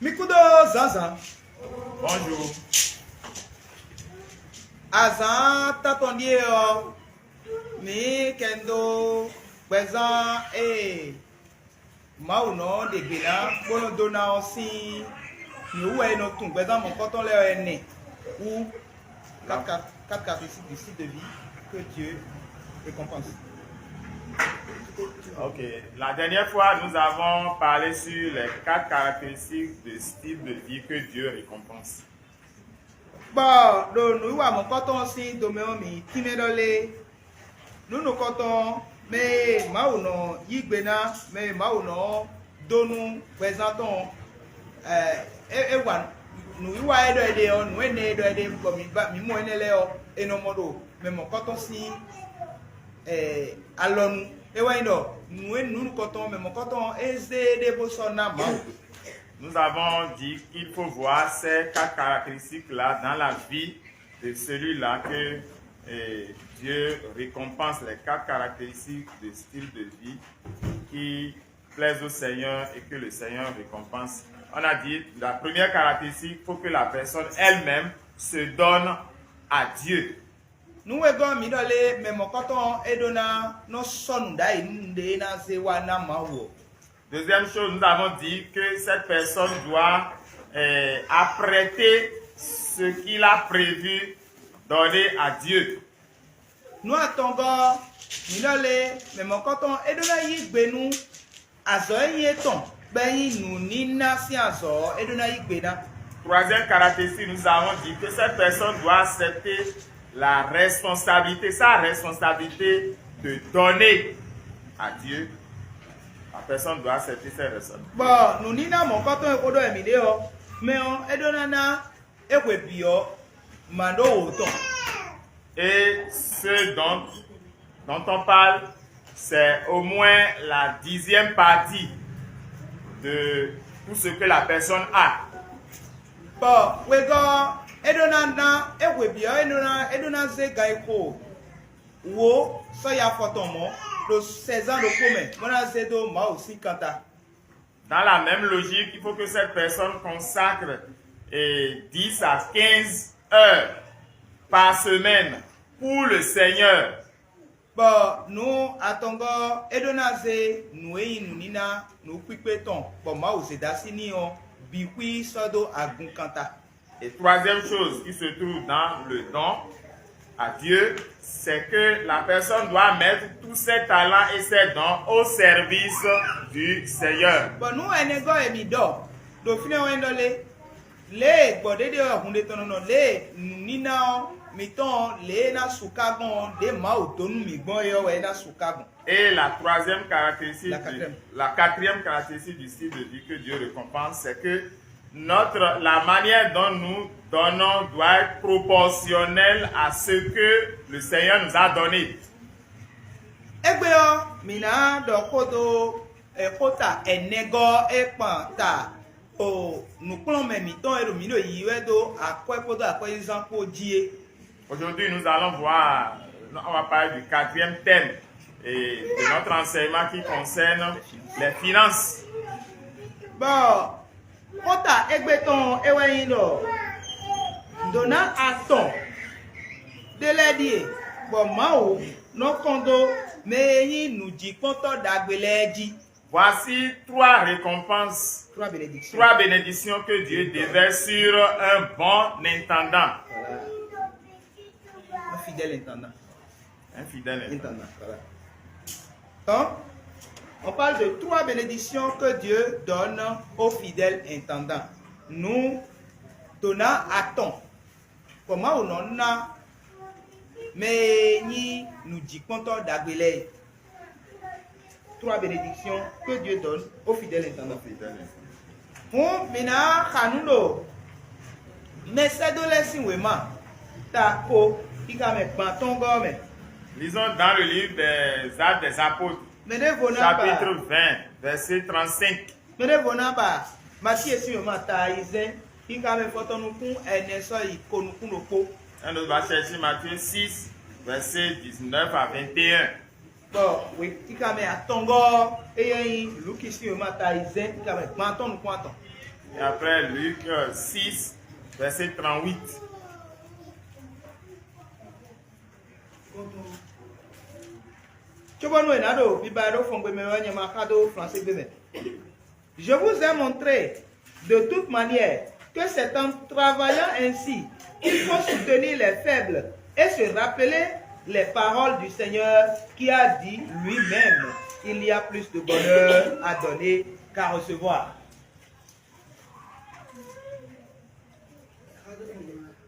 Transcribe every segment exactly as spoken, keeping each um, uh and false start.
Mi kúdó zǎnzǎn. Bonjour. Azǎn tántɔn ɖíe ɔ́, mǐ kɛ dó gbɛzán e Mawu nɔ ɖe gbě ná bó nɔ dó ná ɔ́ sín nǔ wú wɛ è nɔ tunwun gbɛzán mɔ̌kɔtɔn lɛ́ɛ ɔ́ ɛnɛ wú. Quatre, quatre caractéristiques du style de vie que Dieu récompense. Ok. La dernière fois, nous avons parlé sur les quatre caractéristiques de style de vie que Dieu récompense. Bɔ ɖo nǔwiwa mɔ̌kɔtɔn ɔ́ sín domɛ ɔ́, mǐ tínmɛ ɖɔ lé? Nǔ nukɔntɔn ɔ́, mɛ e Mawu nɔ yí gbe ná, mɛ e Mawu nɔ dó nú hwɛzán tɔn ɔ́, é wa nǔwiwa e ɖɔ è ɖe ɔ́, nǔ énɛ́ e ɖɔ è ɖe bɔ mǐ mɔ énɛ́ lɛ́ɛ ɔ́, è nɔ mɔ ɖo mɛ mɔ̌kɔtɔn sín alɔnu. É wɛ nyí ɖɔ nǔ e nǔ nukɔntɔn mɛ mɔ̌kɔtɔn ɔ́, é zé éɖée bó sɔ́ ná Mawu. Nous avons dit qu'il faut voir ces quatre caractéristiques-là dans la vie de celui-là que eh, Dieu récompense, les quatre caractéristiques de style de vie qui plaisent au Seigneur et que le Seigneur récompense. On a dit, la première caractéristique, il faut que la personne elle-même se donne à Dieu. Nǔ e gɔ́ mǐ ɖɔ lé, mɛ mɔ̌kɔtɔn ɔ́, é ɖó ná nɔ sɔ́ nǔ ɖ'ayǐ nú nǔɖé e ná zé wá ná Mawu ɔ́. Deuxième chose, nous avons dit que cette personne doit euh, apprêter ce qu'il a prévu donner à Dieu. Nǔ atɔngɔ́ ɔ́, mǐ ɖɔ lé, mɛ mɔ̌kɔtɔn ɔ́, é ɖó ná yí gbe nú azɔ̌ e nyí étɔn, bɔ é nyí nǔníná sín azɔ̌ ɔ́, é ɖó ná yí gbe ná. Troisième caractéristique, nous avons dit que cette personne doit accepter la responsabilité, sa responsabilité de donner à Dieu. La personne doit accepter ses ressources. Bɔ nǔníná mɔ̌kɔtɔn e xó ɖɔ wɛ mǐ ɖe ɔ́, mɛ ɔ́, é ɖó ná ná é hwe bǐ ɔ́, mǎ ɖó wǒ tɔn. Et ce dont, dont on parle, c'est au moins la dixième partie de tout ce que la personne a. Bɔ wegɔ́ ɔ́, é ɖó ná ná é hwe bǐ ɔ́, é ɖó ná é ɖó ná zé gan e xo wǒ sɔ́ yi afɔ tɔn mɔ̌ ɖo sɛzán ɖokpó mɛ, bó ná zé dó Mawu sín kanta. Dans la même logique, il faut que cette personne consacre eh, dix à quinze heures par semaine pour le Seigneur. Bɔ nǔ atɔngɔ́ ɔ́, é ɖó ná zé nǔ e nyí nǔníná nǔkpíkpé tɔn bɔ Mawu zě dó así n'i ɔ́ bǐ xwí sɔ́ dó agun kanta. Et troisième chose qui se trouve dans le don à Dieu, c'est que la personne doit mettre tous ses talents et ses dons au service du Seigneur. Bɔ nǔ ɛnɛgɔ́ e mǐ ɖɔ ɖo fínɛ́ ɔ́ wɛ nyí ɖɔ lé? Lě e gbɔ̌ɖéɖé ɔ́ hun ɖe tɔn nɔ nɔ, lě e nǔníná ɔ́ mǐtɔn ɔ́, lě e é ná su ká gbɔn ɔ́, ɖě Mawu dó nú mǐ gbɔn é ɔ́ wɛ é ná su ká gbɔn. Et la troisième caractéristique, la quatrième. Du, la quatrième caractéristique du style de vie que Dieu récompense, c'est que notre, la manière dont nous donnons doit être proportionnelle à ce que le Seigneur nous a donné. Égbé ɔ́, mǐ ná ɖɔ xó dó xóta ɛnɛgɔ́ é kpan ta o nǔkplɔ́nmɛ mǐtɔn e ɖo mǐ ɖo yiyi wɛ dó akwɛ́ kpódó akwɛ́zizán kpó jí é. Aujourd'hui, nous allons voir, on va parler du quatrième thème et de notre enseignement qui concerne les finances. Bɔ xóta égbé tɔn é wɛ nyí ɖɔ dǒ ná atɔn ɖé lɛ́ɛ ɖíe, bɔ Mawu nɔ kɔn dó mɛ e nyí nǔjíkpɔ́ntɔ́ ɖagbe lɛ́ɛ jí. Voici trois récompenses, trois bénédictions, trois bénédictions que Dieu déverse sur un bon intendant. Voilà. Un fidèle intendant. Un fidèle intendant. Intendant, voilà. Donc, on parle de trois bénédictions que Dieu donne aux fidèles intendants. Nous donnons à ton. Bɔ Mawu nɔ ná mɛ e nyí nǔjíkpɔ́ntɔ́ ɖagbe lɛ́ɛ é. Trois bénédictions que Dieu donne aux fidèles intendants. Hǔn mǐ ná xa nǔ ɖo mɛsɛ́dó lɛ́ɛ sín wěma ta ko xixa mɛ gban atɔ́ɔ́ngɔ́ ɔ́ mɛ. Lisons dans le livre des Actes des Apôtres, mɛ ɖěvo ná ba chapitre vingt, verset trente-cinq. Mɛ ɖěvo ná ba Matíe sín wěma ta ayizɛ́n, xixa mɛ fɔtɔn nukún ɛnɛ sɔ́ yi ko nukún ɖokpó. Un autre va chercher Matthieu six, verset dix-neuf à vingt et un. Bɔ wětíkamɛ atɔngɔ́ ɔ́, éyɛ́ nyí Luki sín wěma ta ayizɛ́n, xixa mɛ gban atɔ́ɔ́n nukún atɔn. Et après Luc euh, six, verset trente-huit. Cóbónú è nǎ ɖo biba e ɖó fɔngbe mɛ ɔ́, nyɛ ma xa dó Flǎsé gbe mɛ. Je vous ai montré, de toute manière, que c'est en travaillant ainsi qu'il faut soutenir les faibles et se rappeler les paroles du Seigneur qui a dit lui-même, il y a plus de bonheur à donner qu'à recevoir.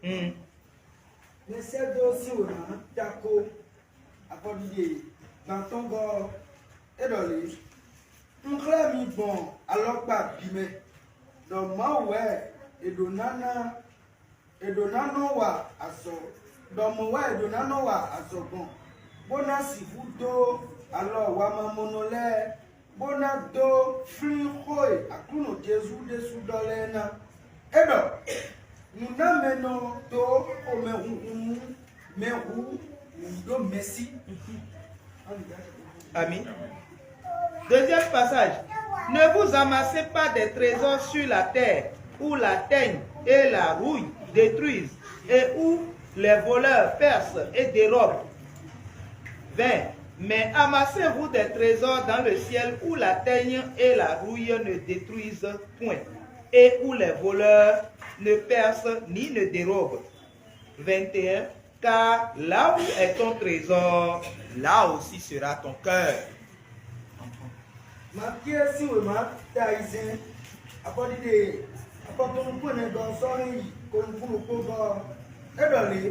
Hmm. Mɛsɛ́dó sín wěma tako afɔɖiɖe gbantɔ́ngɔ́ ɔ́, é ɖɔ lě: Un xlɛ́ mi gbɔn alɔkpa bǐ mɛ, ɖɔ Mawu wɛ è ɖǒ ná ná è ɖǒ ná nɔ wa azɔ̌, ɖɔ mɔ̌ wɛ è ɖǒ ná nɔ wa azɔ̌ gbɔn, bó ná sixú dó alɔ wamamɔnɔ lɛ́ɛ, bó ná dó flín xó e Aklúnɔ Jezu ɖésú ɖɔ lɛ́ɛ ná. É ɖɔ: Nǔnámɛnɔ dó xomɛhunhun nú mɛ hú nǔɖó mɛsí. Ami. Deuxième passage. Ne vous amassez pas des trésors sur la terre, où la teigne et la rouille détruisent, et où les voleurs percent et dérobent. Vingt. Mais amassez-vous des trésors dans le ciel, où la teigne et la rouille ne détruisent point, et où les voleurs ne percent ni ne dérobent. Vingt et un. Car là où est ton trésor, là aussi sera ton cœur. Matíe sín wěma ta ayizɛ́n, afɔɖiɖe afɔtɔn nukún ɛnɛ gɔ́ sɔ́ hɛn yi ko nukún ɖokpó gɔ́ ɔ́, é ɖɔ lě: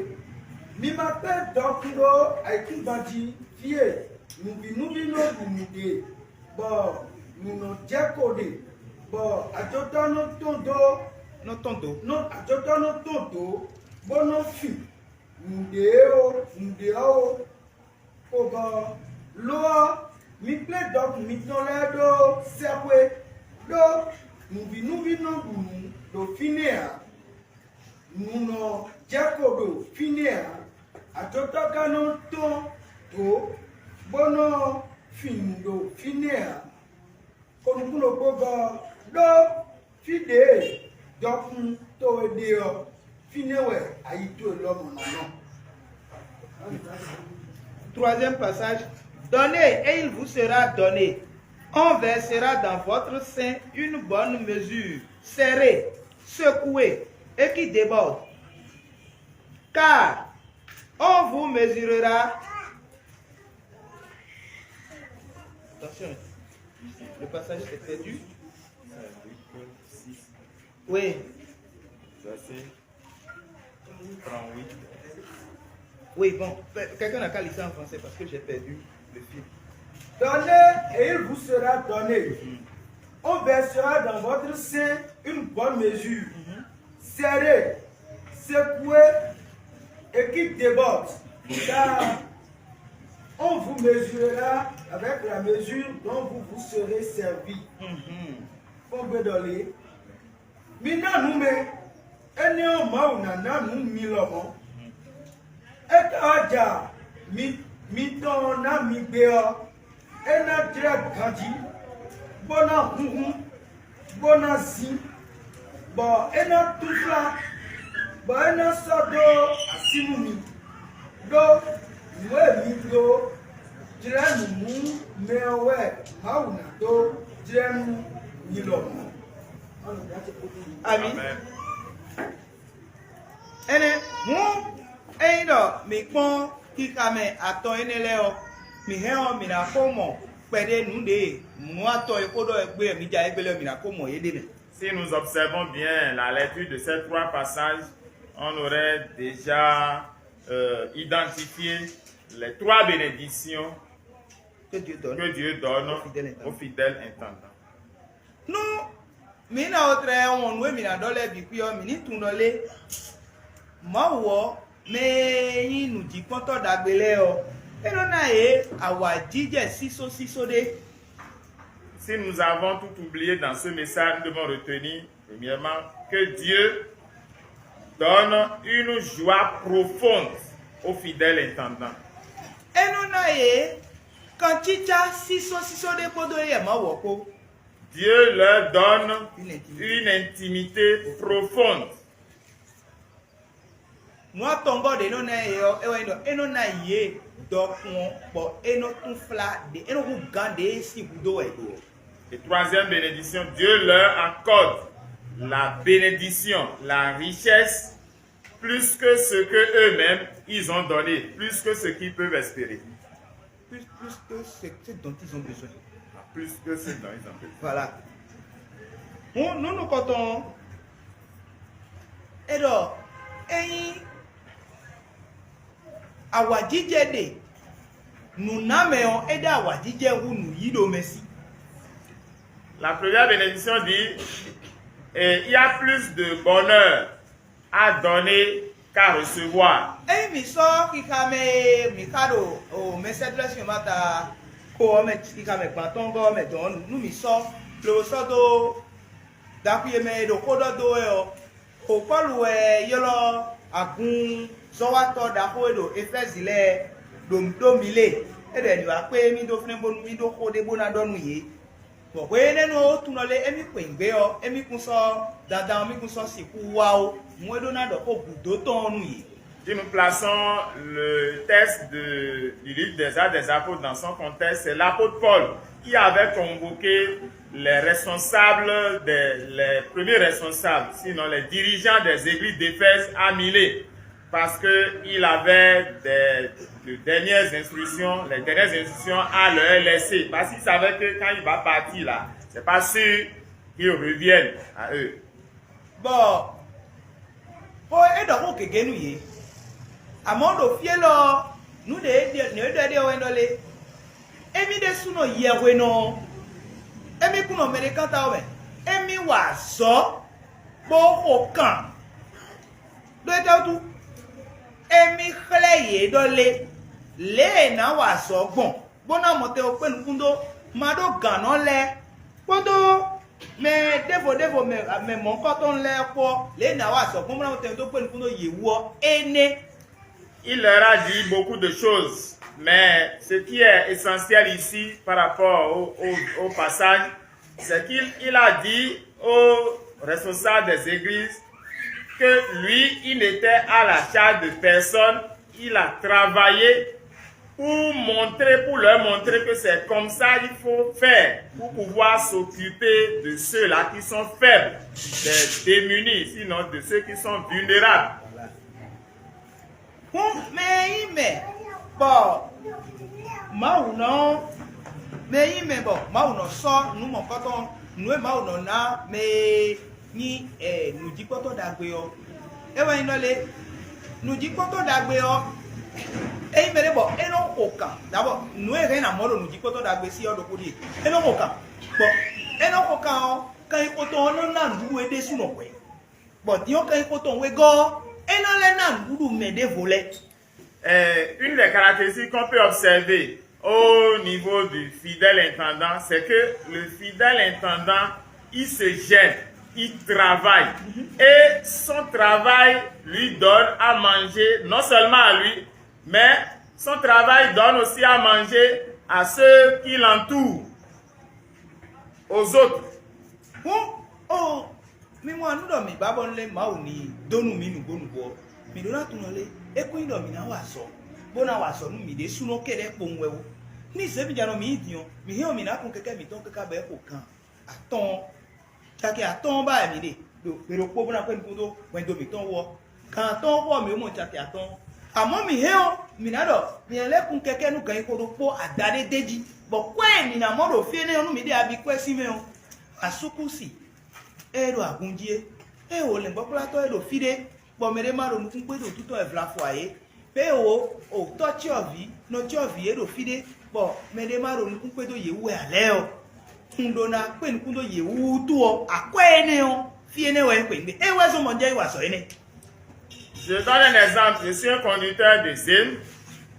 Mi ma kpé dɔkun ɖó ayǐkúngban jí, fí e nǔvínúví nɔ ɖu nǔ ɖe, bɔ nǔ nɔ jɛ ko ɖe, bɔ ajotɔ́ nɔ tɔn dó, nɔ tɔn dó, nɔ ajotɔ́ nɔ tɔn dó, bó nɔ fin nǔɖé ó, nǔɖé ɔ́ ó. Xo gɔ́ ɔ́, lo ɔ́, mi kplé dɔkun mitɔn lɛ́ɛ ɖó sɛ́xwé, ɖó nǔvínúví nɔ ɖu nǔ ɖo fínɛ́ ǎ; nǔ nɔ jɛ ko ɖo fínɛ́ ǎ; ajotɔ́ ka nɔ tɔ́n dǒ, bó nɔ fin nǔ ɖo fínɛ́ ǎ. Xo nukún ɖokpó gɔ́ ɔ́, ɖó fí ɖě e dɔkun towe ɖe ɔ́, fínɛ́ wɛ ayi towe lɔmɔ̌ ná nɔ. Troisième passage. Donnez et il vous sera donné. On versera dans votre sein une bonne mesure, serrée, secouée et qui déborde. Car on vous mesurera. Attention, le passage s'est perdu. Oui. Verset trente-huit. Oui, bon, quelqu'un n'a qu'à lire ça en français parce que j'ai perdu le fil. Donnez et il vous sera donné. On versera dans votre sein une bonne mesure, serrée, secouée et qui déborde. Car on vous mesurera avec la mesure dont vous vous serez servi. Fɔ́n gbe ɖɔ lě. Mi ná nǔ mɛ, énɛ́ ɔ́ Mawu ná ná nǔ mi lɔmɔ̌. É ka wá ja mi mitɔn ɔ́ ná mi gbé ɔ́, é ná jlɛ́ ganjí, bó ná húnhún, bó ná zín, bɔ é ná túnflá, bɔ é ná sɔ́ dó así nú mi, ɖó nǔ e mi ɖó jlɛ́ nǔ nú mɛ ɔ́ wɛ Mawu ná dó jlɛ́ nú mi lɔmɔ̌. Ami. Énɛ́ hǔn, ényí ɖɔ mǐ kpɔ́n xixa mɛ atɔn énɛ́ lɛ́ɛ ɔ́, mǐ hɛn ɔ́, mǐ ná ko mɔ kpɛɖé nǔ ɖě nǔ atɔn e xó ɖɔ wɛ gbé wɛ mǐ ja égbé lɛ́ɛ, mǐ ná ko mɔ yě ɖ'é mɛ. Si nous observons bien la lecture de ces trois passages, on aurait déjà euh, identifié les trois bénédictions que Dieu donne, que Dieu donne aux fidèles intendants. Nú mǐ ná tlɛ wɔn nǔ e mǐ ná ɖɔ lɛ́ɛ bǐ xwí ɔ́, mǐ ní tunwun ɖɔ lé Mawu ɔ́, mɛ e nyí nǔjíkpɔ́ntɔ́ ɖagbe lɛ́ɛ ɔ́, é nɔ ná yě awǎjijɛ sísósísó ɖé. Si nous avons tout oublié dans ce message, nous devons retenir, premièrement, que Dieu donne une joie profonde aux fidèles intendants. É nɔ ná yě kancícá sísósísó ɖé kpódó éyɛ́ Mawu ɔ́ kpó. Dieu leur donne une intimité profonde. Nǔ atɔngɔ́ ɖě nɔ ná yě ɔ́, é wɛ nyí ɖɔ é nɔ ná yě dɔkun ɔ́, bɔ é nɔ túnflá ɖě, é nɔ hú gǎn ɖě e sín gúdo wɛ è ɖo ɔ́. Et troisième bénédiction, Dieu leur accorde la bénédiction, la richesse, plus que ce que eux-mêmes ils ont donné, plus que ce qu'ils peuvent espérer. Plus, plus que ce, ce dont ils ont besoin. Ah, plus que ce dont ils ont besoin. Voilà. Hǔn nǔ nukɔntɔn ɔ́, é ɖɔ ényí awǎjijɛ ɖe nǔnámɛ ɔ́, é ɖó awǎjijɛ hú nǔyíɖomɛ sí. La première bénédiction dit, et il y a plus de bonheur à donner qu'à recevoir. Ényí mǐ sɔ́ xixa mɛ e mǐ xa ɖo mɛsɛ́dlɛ́súnmata xo ɔ́ mɛ, xixa mɛ gbantɔ́ngɔ́ ɔ́ mɛ dɔn ɔ́, nú mǐ sɔ́ lo sɔ́ dó ɖaxwi e mɛ e ɖo xó ɖɔ dó wɛ ɔ́, xo Pɔ́lu wɛ ylɔ́ agunzɔ́watɔ́ ɖaxó e ɖo Efɛ́zi lɛ́ɛ ɖo ɖó Milée. É ɖɔ è nǐ wá kpé mì dó fínɛ́ bónú mì ɖó xó ɖé bó ná ɖɔ nú yě. Bɔ hwe énɛ́ nu ɔ́, wótunɔ lé émí xweyǐgbe ɔ́, émí kún sɔ́ dandan ɔ́, mì kún sɔ́ sixú wá ó. Hǔn é ɖó ná ɖɔ xó gǔdo tɔn ɔ́ nú yě. Si nous plaçons le texte de, du livre des Actes des Apôtres dans son contexte, c'est l'apôtre Paul qui avait convoqué les responsables, des, les premiers responsables, sinon les dirigeants des églises d'Éphèse à Milet, parce qu'il avait des, de dernières instructions, les dernières instructions à leur laisser, parce qu'il savait que quand il va partir là, c'est pas sûr qu'ils reviennent à eux. Bɔ xó é ɖɔ xó gěgé nú yě. Amɔ̌ ɖo fí élɔ́ ɔ́, nǔ ɖě nǔ e ɖɔ é ɖe ɔ́ wɛ ɖɔ lé: émí ɖésúnɔ yɛhwenɔ ɔ́, émí kún nɔ mɛɖékánta ɔ́ mɛ. Émí wa azɔ̌ bó xo kan. Ɖó étɛ́ wútu? Émí xlɛ́ yě ɖɔ lé, lě e è nǎ wa azɔ̌ gbɔn, bó ná mɔ tɛn kpé nukún dó maɖógǎnnɔ lɛ́ɛ kpódó mɛ ɖěvo ɖěvo mɛ mɛ mɔ̌hunkɔtɔn lɛ́ɛ kpó ɔ́, lě e è nǎ wa azɔ̌ gbɔn bó ná mɔ tɛn dó kpé nukún dó yě wú ɔ́, énɛ́. Il leur a dit beaucoup de choses, mais ce qui est essentiel ici par rapport au, au, au passage, c'est qu'il il a dit aux responsables des églises que lui, il n'était à la charge de personne, il a travaillé pour montrer, pour leur montrer que c'est comme ça il faut faire pour pouvoir s'occuper de ceux-là qui sont faibles, des démunis, sinon de ceux qui sont vulnérables. Hǔn mɛ e nyí mɛ bɔ Mawu nɔ mɛ e nyí mɛ bɔ Mawu nɔ sɔ́ nǔ mɔ̌kɔtɔn, nǔ e Mawu nɔ ná mɛ e nyí nǔjíkpɔ́tɔ́ ɖagbe ɔ́, é wɛ nyí nɔ lé. Nǔjíkpɔ́tɔ́ ɖagbe ɔ́, é nyí mɛ ɖé bɔ é nɔ xo kan, dabɔ nǔ e hɛn ná mɔ ɖo nǔjíkpɔ́tɔ́ ɖagbe sí ɔ́ ɖokpó ɖíe. É nɔ xo kan, bɔ é nɔ xo kan ɔ́, kan nyí xotɔn ɔ́ nɔ ná nǔɖuɖu é ɖésúnɔ hwɛ̌. Bɔ din ɔ́, kan nyí xó tɔn wegɔ́ ɔ́, é ná lɛ́ ná nǔɖuɖu mɛ ɖěvo lɛ́ɛ. Euh, une des caractéristiques qu'on peut observer au niveau du fidèle intendant, c'est que le fidèle intendant, il se gêne, il travaille. Et son travail lui donne à manger, non seulement à lui, mais son travail donne aussi à manger à ceux qui l'entourent, aux autres. Hǔn, ó, mi mɔ nǔ ɖɔ mǐ ba bɔ un lɛ́ Mawu ní dó nú mǐ nǔgbó nǔgbó ɔ́, mǐ ɖó ná tunwun lé? É kún nyí ɖɔ mǐ ná wa azɔ̌, bó ná wa azɔ̌ nú mǐ ɖésúnɔ kɛ́ɖɛ́ kpowun wɛ ó. Ní zě mǐ jɛ nɔ mǐ yi din ɔ́, mǐ hɛn ɔ́, mǐ ná kun kɛkɛ́ mǐtɔn káká bɔ é xo kan atɔ́ɔ́n. Caki atɔ́ɔ́n ba wɛ mǐ ɖe ɖo gbe ɖokpó bó ná xwé nukún dó hwɛndo mǐtɔn wú ɔ́. Gan atɔ́ɔ́n xo ɔ́, mǐ ó mɔ caki atɔ́ɔ́n. Amɔ̌ mǐ hɛn ɔ́, mǐ ná ɖɔ mǐ ná lɛ́ kun kɛkɛ́ nú ganxixo ɖokpó adaɖé d'é jí, bɔ kwɛ́ e mǐ ná mɔ ɖo fí énɛ́ ɔ́, nú mǐ ɖe abikpɛ́ sín mɛ ɔ́, asúkúsi e ɖo agun jí é, ée wǒ lɛ̌ngbɔ́kplátɔ́ e ɖo fí ɖé, bɔ mɛɖé ma ɖo nukún kpé ɖo títɔn wɛ vlafɔ ǎ é, bɔ ée wǒ o tɔ́cyɔvǐ nɔcyɔvǐ e ɖo fí ɖé, bɔ mɛɖé ma ɖo nukún kpé dó yě wú wɛ ǎ lɛ́ɛ ɔ́, un ɖó ná kpé nukún dó yě wú wútu ɔ́, akwɛ́ énɛ́ ɔ́, fí énɛ́ wɛ é xweyǐgbe. É wɛ zɔ́n mɔ jɛ yi wa azɔ̌ énɛ́. Je donne un exemple. Je suis un conducteur de Zeme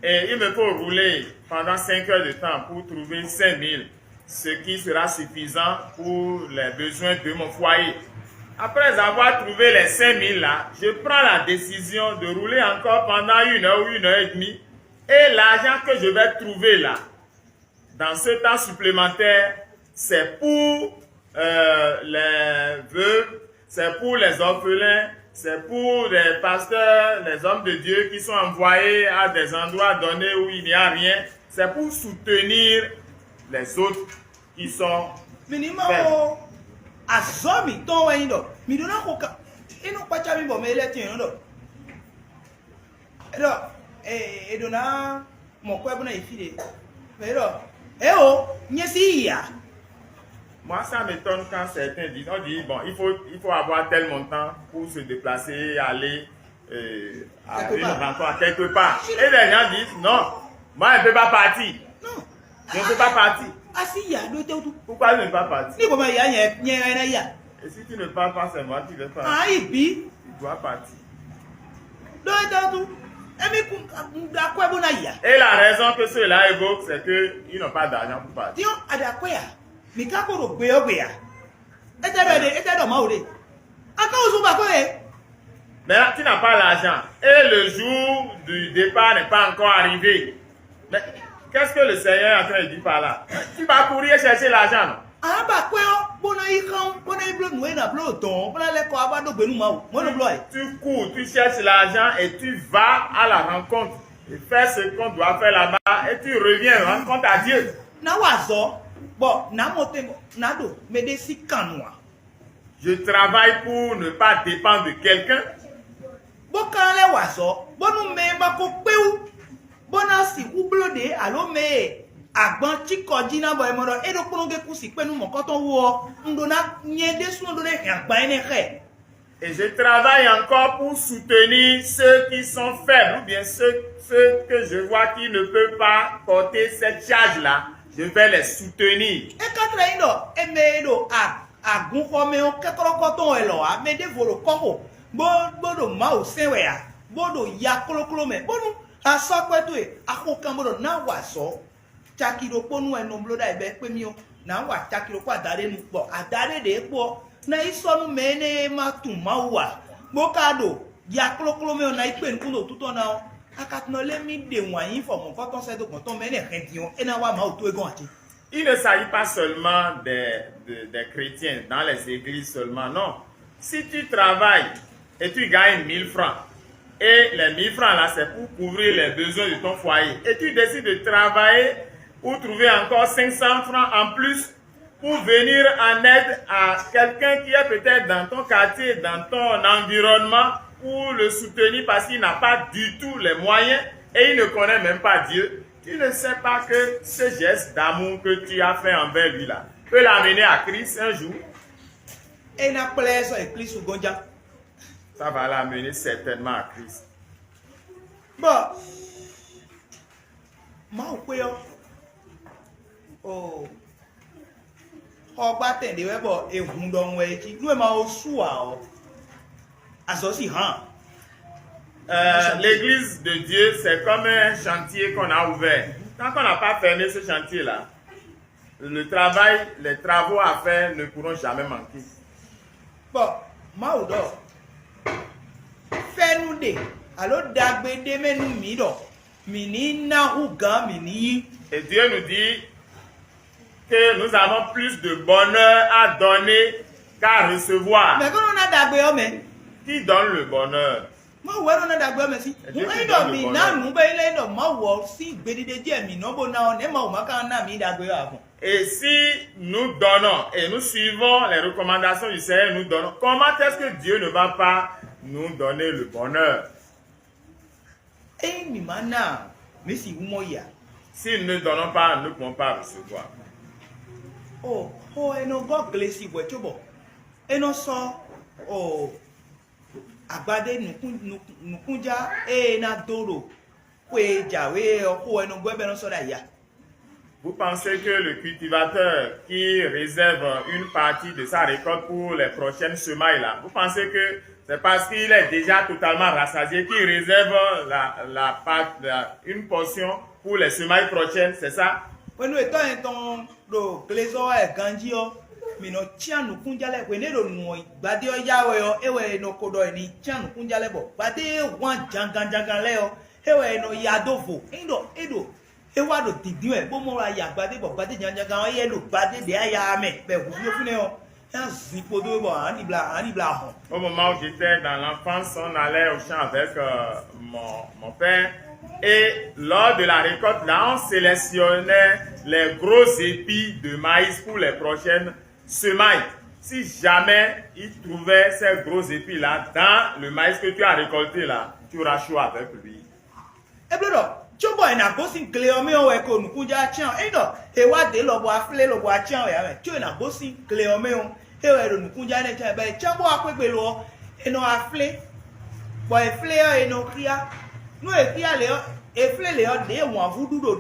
et il me faut rouler pendant cinq heures de temps pour trouver cinq mille, ce qui sera suffisant pour les besoins de mon foyer. Après avoir trouvé les cinq mille là, je prends la décision de rouler encore pendant une heure ou une heure et demie. Et l'argent que je vais trouver là, dans ce temps supplémentaire, c'est pour euh, les veuves, c'est pour les orphelins, c'est pour les pasteurs, les hommes de Dieu qui sont envoyés à des endroits donnés où il n'y a rien. C'est pour soutenir les autres qui sont... Mi ní ma wo azɔ̌ mǐtɔn wɛ nyí ɖɔ mǐ ɖó ná xo kan. É nɔ kpácá mì bɔ mɛ lɛ́ɛ tíin ɖɔ é ɖɔ è ɖǒ ná mɔ kwɛ́ bó ná yi fí ɖé. Mɛ ɖɔ é o nyɛ sí yi ǎ. Moi, ça m'étonne quand certains disent, on dit, bon, il faut, il faut avoir tel montant pour se déplacer, aller euh, à une rencontre à quelque part. Et les gens disent, non, moi, je ne peux pas partir. Non. Je ne peux pas partir. A si ya ɖó tɛ́ wútu. Pourquoi je ne peux pas partir? Ní bɔ ma ya nyɛ nyɛ ɛ ná ya. Et si tu ne pars pas, c'est moi qui vais partir. A yi bi. Tu dois partir. Ɖó é tɛ́ wútu. Émi kun ɖo akwɛ́ bó ná ya. Et la raison que ceux-là évoquent, c'est qu'ils n'ont pas d'argent pour partir. Tiens, a ɖo akwɛ́ ya. Mǐ ka ko ɖo gbe ɔ́ gbe a? Étɛ́ ɖɔ ɖe, étɛ́ ɖɔ Mawu ɖe. A ka wúzú ba ko e. Mais là, tu n'as pas l'argent. Et le jour du départ n'est pas encore arrivé. Mais qu'est-ce que le Seigneur est en train de dire par là? Tu vas courir chercher l'argent, non? A ba kwɛ ɔ́, bó ná yi xán, bó ná yi bló nǔ e ná bló dɔn, bó ná lɛ́ kɔ wá bá ɖó gbe nú Mawu. Mɔ̌ nɔ bló ɛ. Tu cours, tu cherches l'argent et tu vas à la rencontre. Et fais ce qu'on doit faire là-bas et tu reviens rendre compte à Dieu. Ná wa azɔ̌, bɔ nǎ mɔ tɛn bɔ nǎ ɖo mɛɖé sín kan nu ǎ. Je travaille pour ne pas dépendre de quelqu'un. Bó ka lɛ́ wa azɔ̌, bónú mɛ e ma ko kpé wú, bó ná sixú bló ɖě alo mɛ e agban cí kɔ jí ná bɔ è mɔ ɖɔ é ɖokpónɔ gé kú si kpé nú mɔ̌kɔtɔn wú ɔ́, un ɖó ná nyɛ ɖésúnɔ ɖó ná hɛn agban énɛ́ xá ɛ. Et je travaille encore pour soutenir ceux qui sont faibles ou bien ceux, ceux que je vois qui ne peuvent pas porter cette charge-là. Je vais les soutenir. É ka tlɛ nyí ɖɔ è mɛ e ɖo agunxɔ mɛ ɔ́ kɛ́kɔ́lɔ́kɔ́ tɔn wɛ lɔ̌ ǎ, mɛ ɖěvo ɖo kɔ́ xo, bó bó ɖo Mawu sɛn wɛ ǎ, bó ɖo ya klókló mɛ, bónú a sɔ́ kwɛ́ towe, a xo kan bó ɖɔ ná wa azɔ̌. Caki ɖokpó nú wɛ nɔ bló ɖ'ayǐ bɔ é kpé mì ɔ́, nǎ wa caki ɖokpó adaɖé nu, bɔ adaɖé ɖě kpó ɔ́, ná yi sɔ́ nú mɛ énɛ́ e ma tunwun Mawu ǎ, bó ka ɖo ya klókló mɛ ɔ́, ná yi kpe nukún ɖo tútɔn ná ɔ́, a ka tunɔ lé mì ɖe wǎn yí fɔ mɔ̌kɔtɔn sɛ́ dó gɔ̌n tɔn mɛ énɛ́ hɛn din ɔ́, é ná wá Mawu towe gɔ́n ǎ cé? Il ne s'agit pas seulement des, des, des chrétiens dans les églises seulement, non. Si tu travailles et tu gagnes mille francs, et les mille francs là, c'est pour couvrir les besoins de ton foyer, et tu décides de travailler pour trouver encore cinq cents francs en plus pour venir en aide à quelqu'un qui est peut-être dans ton quartier, dans ton environnement, pour le soutenir parce qu'il n'a pas du tout les moyens et il ne connaît même pas Dieu, tu ne sais pas que ce geste d'amour que tu as fait envers lui là peut l'amener à Christ un jour. É ná kplá ɛ sɔ́ yi Klísu gɔ́n já. Ça va l'amener certainement à Christ. Bɔ Mawu xwé ɔ́, o xɔgbátɛn ɖé wɛ bɔ è hun ɖɔhun wɛ é cí. Nú è ma ko sú ǎ ɔ́, azɔ̌ sí hǎn. Euh, l'église de Dieu, c'est comme un chantier qu'on a ouvert. Tant qu'on n'a pas fermé ce chantier-là, le travail, les travaux à faire ne pourront jamais manquer. Bɔ Mawu ɖɔ fɛ́nú ɖe alo ɖagbe ɖé mɛ nú mǐ ɖɔ mǐ ní ná hú gǎn mǐ ní yí. Et Dieu nous dit que nous avons plus de bonheur à donner qu'à recevoir. Mɛ kó nɔ ná ɖagbe ɔ́ mɛ. Qui donne le bonheur? Mawu wɛ nɔ ná ɖagbe ɔ́ mɛ sí. Hǔn ényí ɖɔ mǐ ná nǔ bɔ é lɛ́ ɖɔ Mawu ɔ́ sín gbeɖiɖe jí wɛ mǐ nɔ bó ná ɔ́, nɛ̌ Mawu ma ka ná mǐ ɖagbe ɔ́ ǎ gbɔn? Et si nous donnons et nous suivons les recommandations du Seigneur, nous donnons, comment est-ce que Dieu ne va pas nous donner le bonheur? Ényí mǐ ma ná ǎ, mǐ sixú mɔ yi ǎ. Si nous ne donnons pas, nous ne pouvons pas recevoir. O xo e nɔ gɔ́ glesi hwɛ̌ cóbɔ é nɔ sɔ́ o agbadé nǔkún- nǔkún- nǔkúnjá e é ná dó ɖo xwe e jǎwe é ɔ́, xo wɛ nɔ gbɛ́ bɔ é nɔ sɔ́ ɖo ayǐ a? Vous pensez que le cultivateur qui réserve une partie de sa récolte pour les prochaines semailles là, vous pensez que c'est parce qu'il est déjà totalement rassasié qu'il réserve la, la part, la- une portion pour les semailles prochaines, c'est ça? Hwenu e tɔ́ nyɛ tɔn ɖo glezɔ́ wɛ ganjí ɔ́, mǐ nɔ cyán nǔkúnjá lɛ́ɛ. Hwenu e ɖo nǔ gbadé ɔ́ ya wɛ ɔ́, é wɛ è nɔ ko ɖɔ è nǐ cyán nǔkúnjá lɛ́ɛ, bɔ gbadé e hwan janganjangan lɛ́ɛ ɔ́, é wɛ è nɔ ya dó vo. Ényí ɖɔ é ɖo é wá ɖo dǐndín wɛ, bó mɔ wá ya gbadé, bɔ gbadé janganjan ɔ́, éyɛ́ ɖo gbadé ɖě aya mɛ, bɔ è hu fínɛ́ fínɛ́ ɔ́, É ná zin kpódó bɔ ǎ ɖibla ǎ ɖibla hɔn. Au moment où j'étais dans l'enfance, on allait au champ avec euh, mon, mon père. Et lors de la récolte, là, on sélectionnait les gros épis de maïs pour les prochaines semailles. Si jamais il trouvait ces gros épis-là dans le maïs que tu as récolté là, tu auras chaud avec lui. É bló ɖɔ cóbɔ è nǎ gosín gle ɔ́ mɛ ɔ́ wɛ ko nǔkúnjá cyán ɔ́. Ényí ɖɔ è wá dě lɔbɔ aflé lɔbɔ acyán wɛ ǎ mɛ, có è nǎ gosín gle ɔ́ mɛ ɔ́, é wɛ è ɖo nǔkúnjá énɛ́ cyán wɛ. Bɔ è cyán bó wá xwé gbe lo ɔ́, è nɔ wá flé, bɔ è flé ɔ́, è nɔ xyá. Nú è xyá lě ɔ́, è flé lě ɔ́, ɖě wǎnvú ɖu ɖo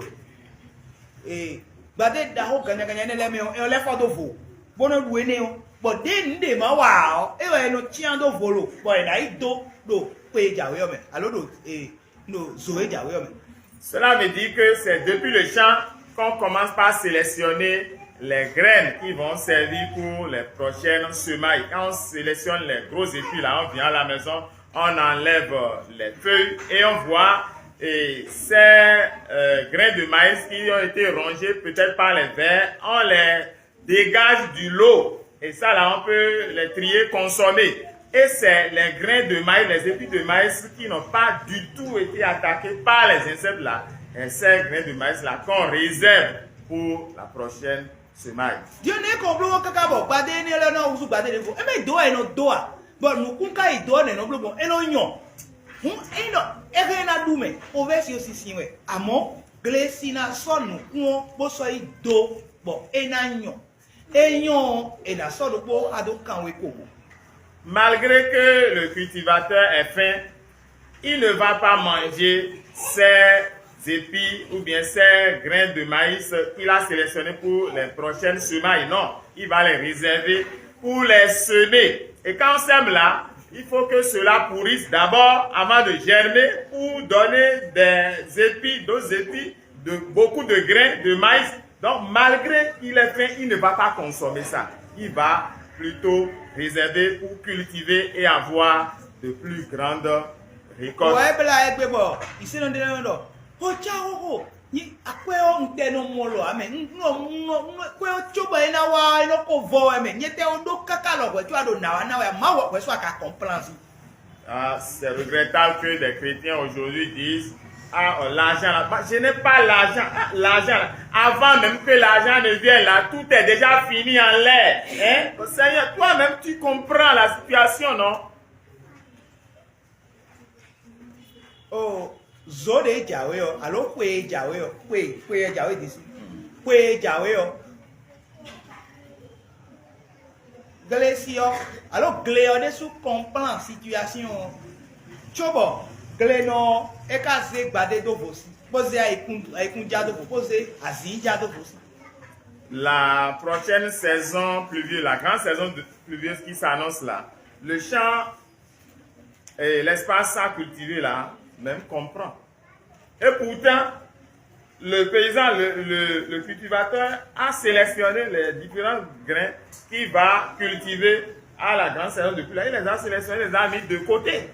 gbadé ɖaxó gannyagannya énɛ́ lɛ́ɛ mɛ ɔ́, é nɔ lɛ́ fɔ dó vo, bó nɔ́ ɖu énɛ́ ɔ́. Bɔ ɖěe nǔ ɖě ma wa ǎ ɔ́, é wɛ è nɔ cyán dó vo lo, bɔ è nǎ yi dó ɖo xwe e jǎwe ɔ́ mɛ, alo ɖo e ɖo zo e jǎwe ɔ́ mɛ. Cela veut dire que c'est depuis le champ qu'on commence par sélectionner les graines qui vont servir pour les prochaines semailles. Quand on sélectionne les gros épis là, on vient à la maison, on enlève les feuilles et on voit et ces euh, grains de maïs qui ont été rongés peut-être par les vers, on les dégage du lot. Et ça là, on peut les trier, consommer. Et c'est les grains de maïs, les épis de maïs qui n'ont pas du tout été attaqués par les insectes là. Et ces grains de maïs là qu'on réserve pour la prochaine semaille. Dieu n'est kɔn bló káká bɔ gbadé énɛ́ lɛ́ɛ nɔ wúzú gbadé ɖěvo. É mɛ dó wɛ è nɔ dó a? Bɔ nǔkún ka yi dó ɔ́ nɛ̌ nɔ bló gbɔn é nɔ nyɔ. Hǔn ényí ɖɔ é hɛn ná ɖu mɛ, ovɛ́si ɔ́ sinsin wɛ. Amɔ̌, glesi ná sɔ́ nǔkún ɔ́ bó sɔ́ yi dó bɔ é ná nyɔ. É nyɔ́ ɔ́, è nǎ sɔ́ ɖokpó xá dó kanwe ko. Malgré que le cultivateur est fin, il ne va pas manger ces épis ou bien ces grains de maïs qu'il a sélectionnés pour les prochaines semailles. Non, il va les réserver pour les semer. Et quand on sème là, il faut que cela pourrisse d'abord avant de germer pour donner des épis, d'autres épis, de beaucoup de grains de maïs. Donc, malgré qu'il est fin, il ne va pas consommer ça. Il va plutôt réserver pour cultiver et avoir de plus grandes récoltes. Wɔ é blá ɛgbɛ bɔ ìsínɔ ɖé lɛ́ɛ ɖɔ xɔjá xóxó nyi akwɛ ɔ́ ŋutɛ nɔ mɔ lɔ amɛ nɔ nɔ nɔ kwɛ ɔ́ tso bɔ é ná wá é nɔ ko vɔ wɛ mɛ nyɛ tɛ wo ɖó káká lɔ hwɛ tso a ɖo nǎ wá ná wɛ má wɔ hwɛ so a ka kɔn plan si. Ah, c'est regrettable que des chrétiens aujourd'hui disent ah, oh, l'argent là. Bah, je n'ai pas l'argent. Ah, l'argent là. Avant même que l'argent ne vienne là, tout est déjà fini en l'air. Hein? Oh, Seigneur, toi-même, tu comprends la situation, non? Oh, zo ɖe jǎwe ɔ́ alo xwe e jǎwe ɔ́ xwe xwe e jǎwe ɖésú xwe e jǎwe ɔ́ glesi ɔ́ alo gle ɔ́ ɖésú kɔnplán situyasyon ɔ́ cóbɔ glenɔ ɔ́ é ka zé gbadé dó vo sí bó zé ayikún ayikúnjá dó vo bó zé azǐnjá dó vo sí. La prochaine saison pluvieuse, la grande saison de- pluvieuse qui s'annonce là, le champ et l'espace à cultiver là, même comprend. Et pourtant, le paysan, le, le- le cultivateur a sélectionné les différents grains qu'il va cultiver à la grande saison de pluie. Il les a sélectionnés, les a mis de côté.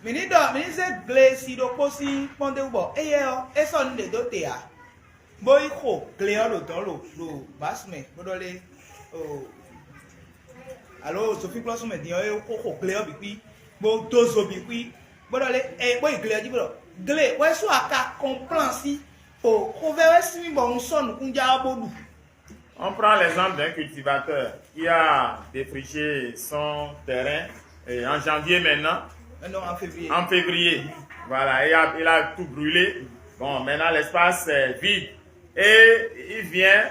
Mǐ ní ɖɔ mǐ ní zé glesi ɖokpó sín kpɔ́ndéwú bɔ éyɛ́ ɔ́ é sɔ́ nǔ ɖě dó te ǎ, bó yi xo gle ɔ́ ɖo dɔ̌n ɖo ɖo bǎsu mɛ bó ɖɔ lé alo zofínkplɔ́sún mɛ din ɔ́ é xo xo gle ɔ́ bǐ xwí bó dó zo bǐ xwí bó ɖɔ lé ɛ bó yi gle ɔ́ jí bó ɖɔ gle wɛ sú aka kɔnplán sí o xovɛ́ wɛ sín mì bɔ un sɔ́ nǔkúnjá ɔ́ bó ɖu. On prend l'exemple d'un cultivateur qui a défriché son terrain et en janvier maintenant, Maintenant en février. En février. Voilà, il a, il a tout brûlé. Bon, maintenant l'espace est vide. Et il vient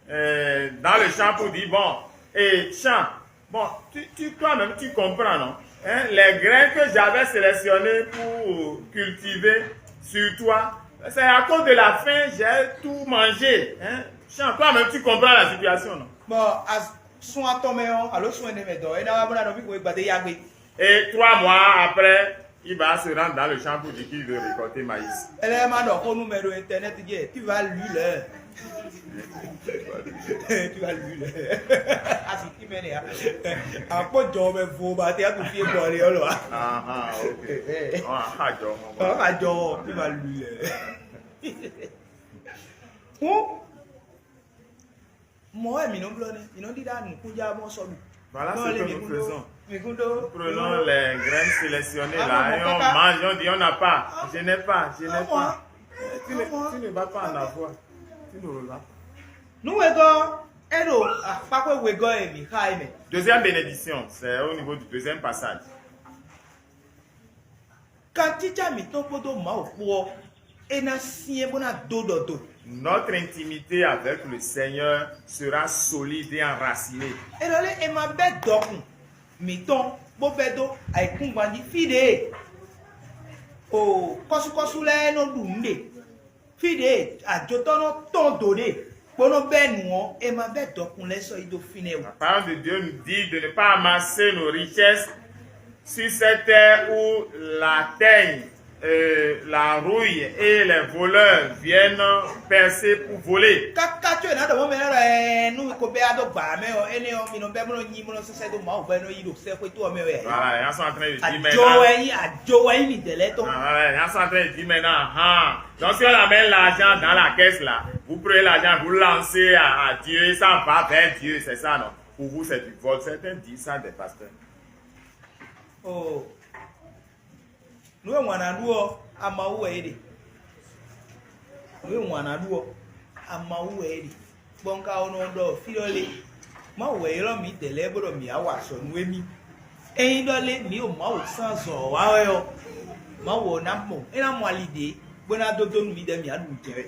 euh, dans le champ pour dire, bon, et champ, bon, tu, tu- toi-même tu comprends, non? Hein, les grains que j'avais sélectionnés pour cultiver sur toi, c'est à cause de la faim, j'ai tout mangé. Hein? Champ, toi-même tu comprends la situation, non? Bɔn sun atɔn mɛ ɔ́ alo sun ɛnɛ mɛ dɔ é ná wá bó ná nɔ fí ko é gbadé yá gbé. Et trois mois après, il va se rendre dans le champ pour dire qu'il veut récolter maïs. Ele ma ɖɔ xó nú mɛ ɖo internet jí ɛ tu va lu lɛ tu va lu lɛ asi ti mɛ nìyà akpɔ jɔ mɛ vo ba tɛ tu fi bɔ le ɔlɔ wa. Ah, ok. Ɔn, a jɔ mɔ. Ɔ ka jɔ tu va lu lɛ. Hɔn. Mɔ̌ wɛ mǐ nɔ blɔ́ nɛ́, mǐ nɔ ɖíɖá nǔkúnjá mɔ sɔ́ ɖu. Voilà ce Non, que les nous micros d'eau. Faisons. Micros d'eau. Nous prenons les graines sélectionnées Ah, là bon, et mon on papa. Mange, on dit on n'a pas. Je n'ai pas, je n'ai pas. Tu ne, tu ne vas pas en avoir. Tu n'auras pas. Nú wegɔ́ é ɖo akpáxwé wegɔ́ e mǐ xa é mɛ. Deuxième bénédiction, c'est au niveau du deuxième passage. Kantítsá mǐtɔn kpódó Mawu kpó ɔ́, é ná syɛ́n bó ná dó ɖɔ do. Notre intimité avec le Seigneur sera solide et enracinée. É ɖɔ lé è ma bɛ́ dɔkun mǐtɔn bó bɛ́ dó ayǐkúngban jí fí ɖě o kɔ́súkɔ́sú lɛ́ɛ nɔ ɖu nǔ ɖe, fí ɖě ajotɔ́ nɔ tɔ́n dǒ ɖe bó nɔ bɛ́ nǔ ɔ́, è ma bɛ́ dɔkun lɛ́ɛ sɔ́ yi dó fínɛ́ o. La parole de Dieu nous dit de ne pas amasser nos richesses sur cette terre où la teigne, euh, la rouille et les voleurs viennent percer pour voler. Káká có è nǎ ɖɔ mɔ̌ mɛ lɛ́ɛ ɖɔ ɛ nú ko bɛ́ adó gbǎ mɛ ɔ́, énɛ́ ɔ́, mi nɔ bɛ́ bó nɔ nyi bó nɔ sɛ́sɛ́ dó Mawu bɔ é nɔ yi ɖo sɛ́xwétó ɔ́ mɛ wɛ. Voilà, il y en a sont en train de dire Àjọ maintenant. Wɛ nyí àjọ wɛ nyí mi dɛ̌ lɛ́ɛ tɔn. Ah, ouais, il y en a sont en train de dire maintenant. Ah. Donc si on amène l'argent dans la caisse là, vous prenez l'argent, vous lancez à, à Dieu, ça va vers Dieu, c'est ça, non? Pour vous, c'est du vol. Certains disent ça des pasteurs. O nǔ e wǎn ná ɖu ɔ́, amawu wɛ é ɖe. Nǔ e wǎn ná ɖu ɔ́, amawu wɛ é ɖe. Gbɔn ka ɔ́ nɔ ɖɔ fí ɖɔ lé, Mawu wɛ ylɔ́ mǐ dɛ̌ lɛ́ɛ bó ɖɔ mǐ wá wa azɔ̌ nú émí. Ényí ɖɔ lé mǐ ɖo Mawu sín azɔ̌ ɔ́ wa wɛ ɔ́, Mawu ɔ́ ná mɔ é ná mɔ ali ɖě bó ná dó dó nú mǐdɛɛ mǐ á ɖu nǔ jɛ wɛ.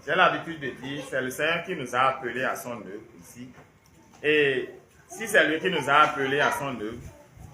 J'ai l'habitude de dire, c'est le Seigneur qui nous a appelés à son œuvre ici. Et si c'est lui qui nous a appelés à son œuvre,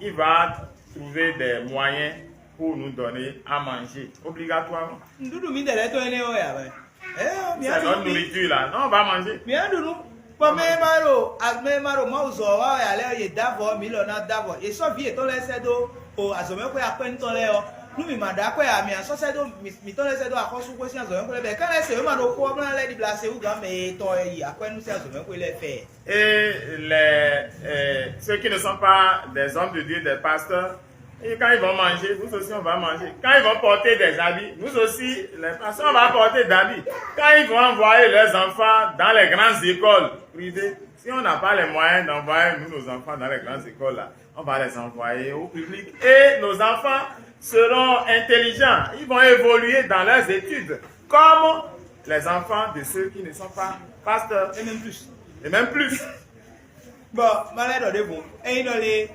il va trouver des moyens pour nous donner à manger, obligatoirement. Nǔɖuɖu mǐdɛɛ lɛ́ɛ tɔn énɛ́ ɔ́ wɛ ǎ wɛ. Ɛ mǐ á C'est ɖu notre nú mǐ nourriture là. Non, on va manger. mǐ á ɖu nú bɔ mɛ e ma ɖo mɛ e ma ɖo Mawu zɔ wa wɛ alɛ ɔ́, yě dó avɔ mǐ lɔ ná dó avɔ. Yě sɔ́ vǐ yětɔn lɛ́ɛ sɛ́ dó o azɔ̌mɛxwé akwɛ́nútɔn lɛ́ɛ ɔ́, nú mǐ ma ɖó akwɛ́ ǎ, mǐ á sɔ́ sɛ́ dó mǐ- mǐtɔn lɛ́ɛ sɛ́ dó axɔ́súxwé sín azɔ̌mɛxwé lɛ́ɛ bɛ́. Kɛ́nɛ́ se wěma ɖokpó ɔ́ bó ná lɛ́ ɖibla se wú gǎn mɛ e tɔn e yi akwɛ́nú sín azɔ̌mɛxwé lɛ́ɛ fɛ. Et les, euh, ceux qui ne sont pas des hommes de Dieu, des pasteurs, et quand ils vont manger, nous aussi on va manger. Quand ils vont porter des habits, nous aussi, les pasteurs, on va porter d'habits. Quand ils vont envoyer leurs enfants dans les grandes écoles privées, si on n'a pas les moyens d'envoyer nous, nos enfants dans les grandes écoles là, on va les envoyer au public. Et nos enfants seront intelligents, ils vont évoluer dans leurs études comme les enfants de ceux qui ne sont pas pasteurs, É même plus. Et même plus. Bɔ ma lɛ́ ɖɔ ɖěvo, ényí ɖɔ lé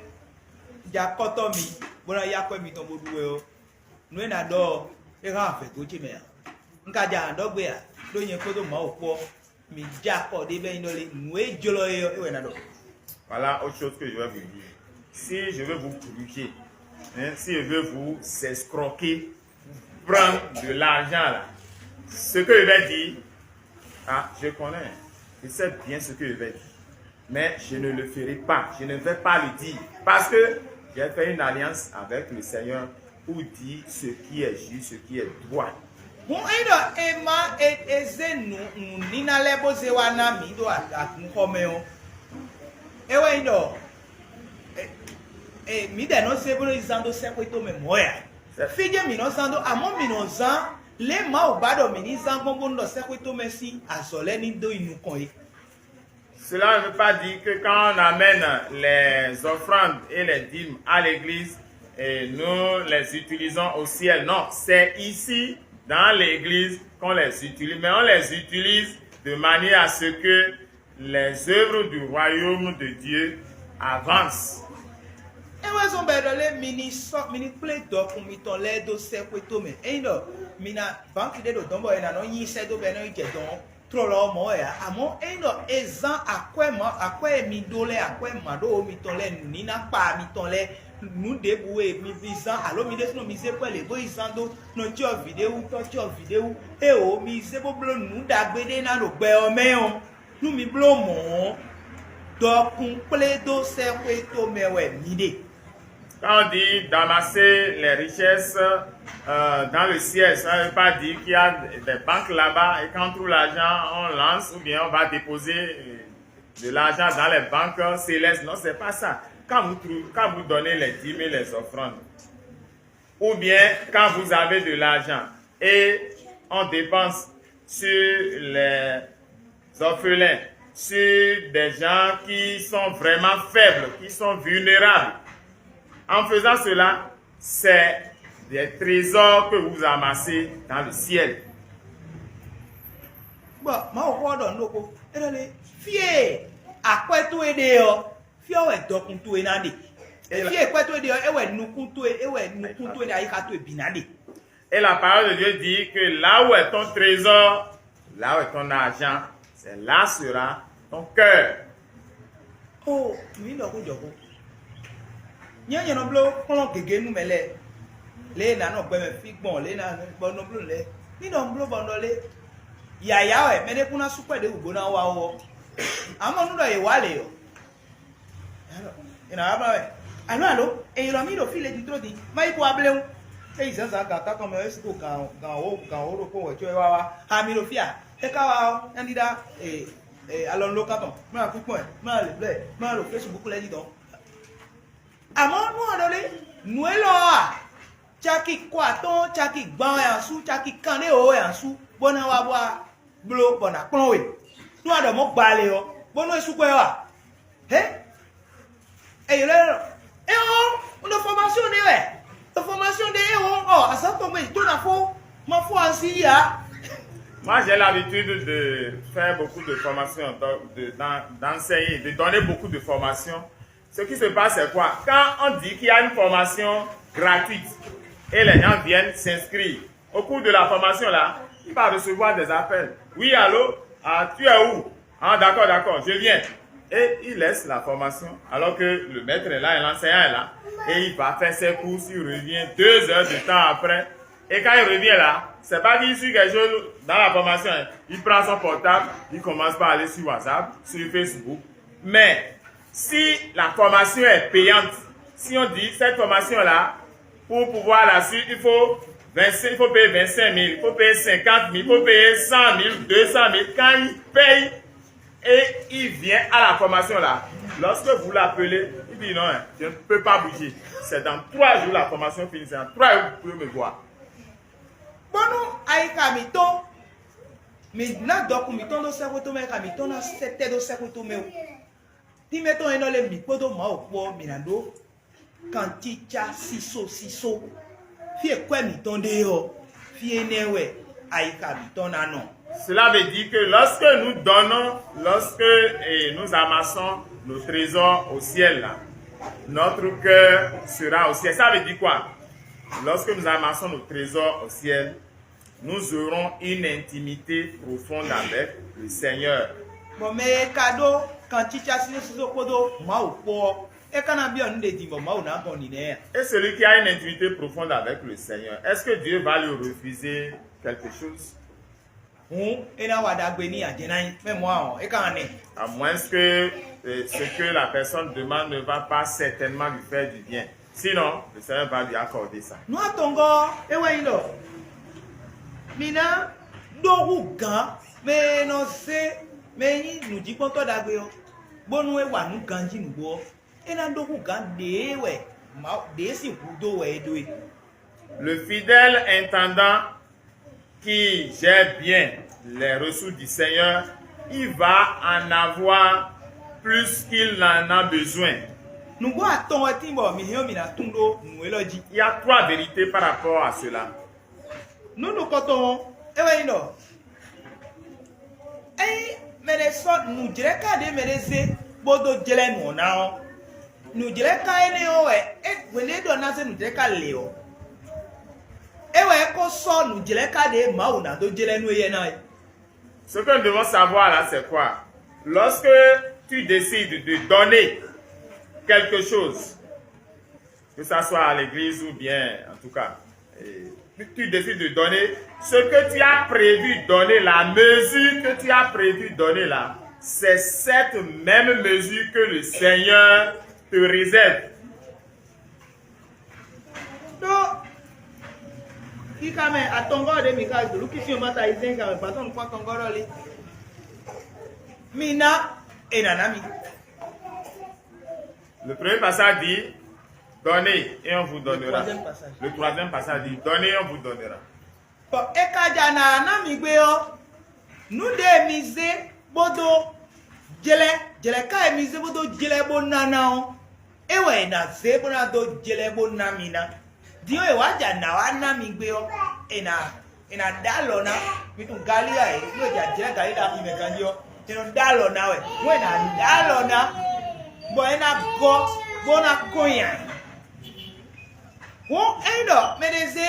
ja kɔ́tɔ́ mi bó ná yá akwɛ́ mitɔn bó ɖu wɛ ɔ́, nǔ e ná ɖɔ ɔ́, é hán avɛ̌ dó ce mɛ ǎ. Un ka ja nǎ ɖɔ gbé ǎ, ɖó nyɛ kpódó Mawu kpó ɔ́, mǐ ja kɔ ɖé bɔ é nyí ɖɔ lé nǔ e jlɔ́ é ɔ́, é wɛ ná ɖɔ. Voilà autre chose que je vais vous dire. Si je veux vous gruger, hein, si je veux vous escroquer, prendre de l'argent là, ce que je vais dire, ah, je connais, je sais bien ce que je vais dire. Mais je ne le ferai pas, je ne vais pas le dire. Parce que j'ai fait une alliance avec le Seigneur pour dire ce qui est juste, ce qui est droit. Hǔn ényí ɖɔ è ma è è zé nǔ nǔníná lɛ́ɛ bó zé wá ná mǐ ɖo agunxɔ mɛ ɔ́, é wɛ nyí ɖɔ è- è- mǐdɛɛ nɔ zé bó nɔ yi zán dó sɛ́xwétó mɛ mɔ̌ wɛ ǎ. Fí jɛ́n mǐ nɔ zán dó, amɔ̌ mǐ nɔ zán lě Mawu ba ɖɔ mǐ ní zán gbɔn bónú ɖɔ sɛ́xwétó mɛ sín azɔ̌ lɛ́ɛ ní dó yi nukɔn é. Cela ne veut pas dire que quand on amène les offrandes et les dîmes à l'église, et nous les utilisons au ciel. Non, c'est ici, dans l'église, qu'on les utilise. Mais on les utilise de manière à ce que les œuvres du royaume de Dieu avancent. É wɛ zɔ́n bɔ è ɖɔ lé mi ní sɔ́ mi ní kplé dɔkun mitɔn lɛ́ɛ dó sɛ́xwétó mɛ. Ényí ɖɔ mi ná bánki ɖé ɖo dɔ̌n bɔ è nǎ nɔ nyi sɛ́ dó bɔ è nɔ yi jɛ dɔ̌n tlɔlɔ ɔ́ mɔ̌ wɛ ǎ. Amɔ̌ ényí ɖɔ è zán akwɛ́ ma akwɛ́ e mi ɖó lɛ́ɛ, akwɛ́ mǎɖówó mitɔn lɛ́ɛ, nǔníná kpa mitɔn lɛ́ɛ, nǔ ɖěbǔ e mi mi zán alo mi ɖésúnɔ mi zé kwɛ́ lě bó yi zán dó nɔ cyɔ vǐ ɖé wú, tɔ́ cyɔ vǐ ɖé wú, éeǒ, mi zé bó bló nǔ ɖagbe ɖé ná ɖo gbɛ ɔ́ mɛ ɔ́, nú mi bló mɔ̌ ɔ́, dɔkun kplé dó sɛ́xwétó mɛ wɛ mi ɖe. Quand on dit d'amasser les richesses euh, dans le ciel, ça ne veut pas dire qu'il y a des banques là-bas et quand on trouve l'argent, on lance ou bien on va déposer euh, de l'argent dans les banques célestes. Non, c'est pas ça. Quand vous, trouvez, quand vous donnez les dîmes et les offrandes, ou bien quand vous avez de l'argent et on dépense sur les orphelins, sur des gens qui sont vraiment faibles, qui sont vulnérables. En faisant cela, c'est des trésors que vous amassez dans le ciel. Bɔ Mawuxó ɔ́ ɖɔ nǔ ɖokpó, é ɖɔ lé, fí e akwɛ́ towe ɖe ɔ́, fí ɔ́ wɛ dɔkun towe ná ɖe. Fí e kwɛ́ towe ɖe ɔ́, é wɛ nukún towe, é wɛ nukún towe ɖe ayixa towe bǐ ná ɖe. Et la parole de Dieu dit que là où est ton trésor, là où est ton argent, c'est là sera ton cœur. Ó, mǐ ɖɔ kó jɔ xó. Nyɛ nyɛ nɔ bló kplɔ́n gěgé nú mɛ lɛ́ɛ. Lě e nǎ nɔ gbɛ mɛ fí gbɔn, lě e nǎ bɔ nɔ bló lɛ́ɛ. Mǐ nɔ bló bɔ nɔ lé. Yǎyá wɛ mɛ ɖé kún ná sú kpɛ́ ɖěbǔ bó ná wá ó. Amɔ̌ nú ɖɔ yě wá lě ɔ́. È nǎ wá blɔ́ wɛ. Alo alo, è ylɔ́ mì ɖo fí le dídró din, má yi kó wá bléwún. É yi zǎnzǎn gan tántɔn mɛ é sixú gan gan wó gan wó ɖokpó wɛ̌ có é wá wá. Ami ɖo fí a? É ka wá ɔ́, é ɖíɖá alɔnulókan tɔn, má kú kpɔ́n ɛ, má lě blɛ́, má ɖo Facebook lɛ́ɛ jí dɔn. Amɔ̌ nú a ɖɔ lé, nǔ élɔ́ ɔ́ a, caki kɔ atɔ́ɔ́n, caki gban wɛ a sú, caki kanɖé wǒ wɛ a sú, bó ná wá bó wá bló bɔ nǎ kplɔ́n we. Nú a ɖɔ mɔ̌ gba le ɔ́, bónú é sú kwɛ́ ɔ́ a? Hé! È ylɔ́ ɛ ɖɔ, é ɔ́, un ɖo fɔmásíɔn ɖé wɛ. Ɖo fɔmásíɔn ɖé é ɔ́, ɔ azǎn tɔn gbe tó ná fó, ma fó asi yí ǎ. Moi, j'ai l'habitude de faire beaucoup de formations, donc de- d'en- d'enseigner, de donner beaucoup de formations. Ce qui se passe, c'est quoi? Quand on dit qu'il y a une formation gratuite et les gens viennent s'inscrire, au cours de la formation là, il va recevoir des appels. Oui, allô? Ah, tu es où? Ah, d'accord, d'accord, je viens. Et il laisse la formation alors que le maître est là, et l'enseignant est là. Et il va faire ses courses, il revient deux heures de temps après. Et quand il revient là, c'est pas qu'il suit quelque chose dans la formation, hein. Il prend son portable, il commence par aller sur WhatsApp, sur Facebook. Mais si la formation est payante, si on dit cette formation-là, pour pouvoir la suivre, il faut vingt-cinq, il faut payer vingt-cinq mille, il faut payer cinquante mille, il faut payer cent mille, deux cent mille. Quand il paye et il vient à la formation-là, lorsque vous l'appelez, il dit non, hein, je ne peux pas bouger. C'est dans trois jours la formation finit, c'est dans trois jours que vous pouvez me voir. Bónú ayixa mǐtɔn, mǐ ná dɔkun mǐtɔn ɖó sɛ́xwé tɔn mɛ, ayixa mǐtɔn ná sɛ́ tɛ́ ɖó sɛ́xwé tɔn mɛ o. Tínmɛ tɔn e nɔ lé mǐ kpódó Mawu kpó ɔ́, mǐ ná ɖó kancica sísó sísó. Fí e kwɛ́ mǐtɔn ɖe ɔ́, fí énɛ́ wɛ ayixa mǐtɔn ná nɔ. Cela veut dire que lorsque nous donnons, lorsque eh, nous amassons nos trésors au ciel, là, notre cœur sera au ciel. Ça veut dire quoi? Lorsque nous amassons nos trésors au ciel, nous aurons une intimité profonde avec le Seigneur. Bɔ mɛ e ka ɖó kancica sísó sísó kpódó Mawu kpó ɔ́, é ka ná byɔ́ nǔ ɖě din bɔ Mawu ná gɔn nǐ nɛ́ a? Et celui qui a une intimité profonde avec le Seigneur, est-ce que Dieu va lui refuser quelque chose? Hǔn é ná wa ɖagbe n'i a? Jɛ́n ná nyí mɛ mɔ̌ a ɔ́, é ka ná nɛ. À moins que euh, ce que la personne demande ne va pas certainement lui faire du bien. Sinon, le Seigneur va lui accorder ça. Nǔ atɔngɔ́ ɔ́, é wɛ nyí ɖɔ mǐ ná ɖó hú gǎn mɛ e nɔ zé mɛ e nyí nǔjíkpɔ́ntɔ́ ɖagbe ɔ́, bónú é wa nǔ ganjí nǔgbó ɔ́, é ná ɖó hú gǎn ɖěe wɛ Mawu ɖě sín hudó wɛ é ɖó e. Le fidèle intendant qui gère bien les ressources du Seigneur, il va en avoir plus qu'il n'en a besoin. Nǔgbó atɔn wɛ tín bɔ mǐ hɛn ɔ́ mǐ ná tún ɖó nǔ élɔ́ jí. Il y a trois vérités par rapport à cela. Nǔ nukɔntɔn ɔ́, é wɛ nyí ɖɔ ényí mɛ ɖé sɔ́ nǔjlɛ́ká ɖě mɛ ɖé zé bó dó jlɛ́ nǔ ɔ́ ná ɔ́, nǔjlɛ́ká énɛ́ ɔ́ wɛ é hwenu e é ɖɔ ná zé nǔjlɛ́ká lě ɔ́, é wɛ é ko sɔ́ nǔjlɛ́ká ɖě Mawu ná dó jlɛ́ nú éyɛ́ ná é. Ce que nous devons savoir là, c'est quoi? Lorsque tu décides de donner quelque chose, que ça soit à l'église ou bien en tout cas, et tu, tu décides de donner, ce que tu as prévu donner, la mesure que tu as prévu donner là, c'est cette même mesure que le Seigneur te réserve. Ɖó xixa mɛ atɔngɔ́ ɖé mi ka ɖo Lukisi ɔ́ ma ta yi zɛ́n xixa mɛ gbǎtɔ́ nukún atɔngɔ́ ɖɔ lé. Mi ná, è nǎ ná mi. Le premier passage dit, donnez et on vous donnera. Le troisième passage dit, donnez et on vous donnera. Bɔ é ka ja ná ná mi gbé ɔ́, nǔ ɖě mi zé bó dó Jlɛ́, jlɛ̌ ka e mi zé bó dó jlɛ́ bó ná ná ɔ́, é wɛ è nǎ zé bó ná dó jlɛ́ bó ná mi ná. Din ɔ́, è wǎ jɛ nǎ wá ná mi gbé ɔ́, è nǎ è nǎ ɖó alɔ ná. Mi tunwun Galilée e nú è jɛ jlɛ́ Galilée axi mɛ ganjí ɔ́, è nɔ ɖó alɔ ná wɛ, bó è nǎ ɖó alɔ ná, bɔ é ná gɔ́ bó ná kɔn nyi ayǐ. Hǔn ényí ɖɔ mɛ ɖé zé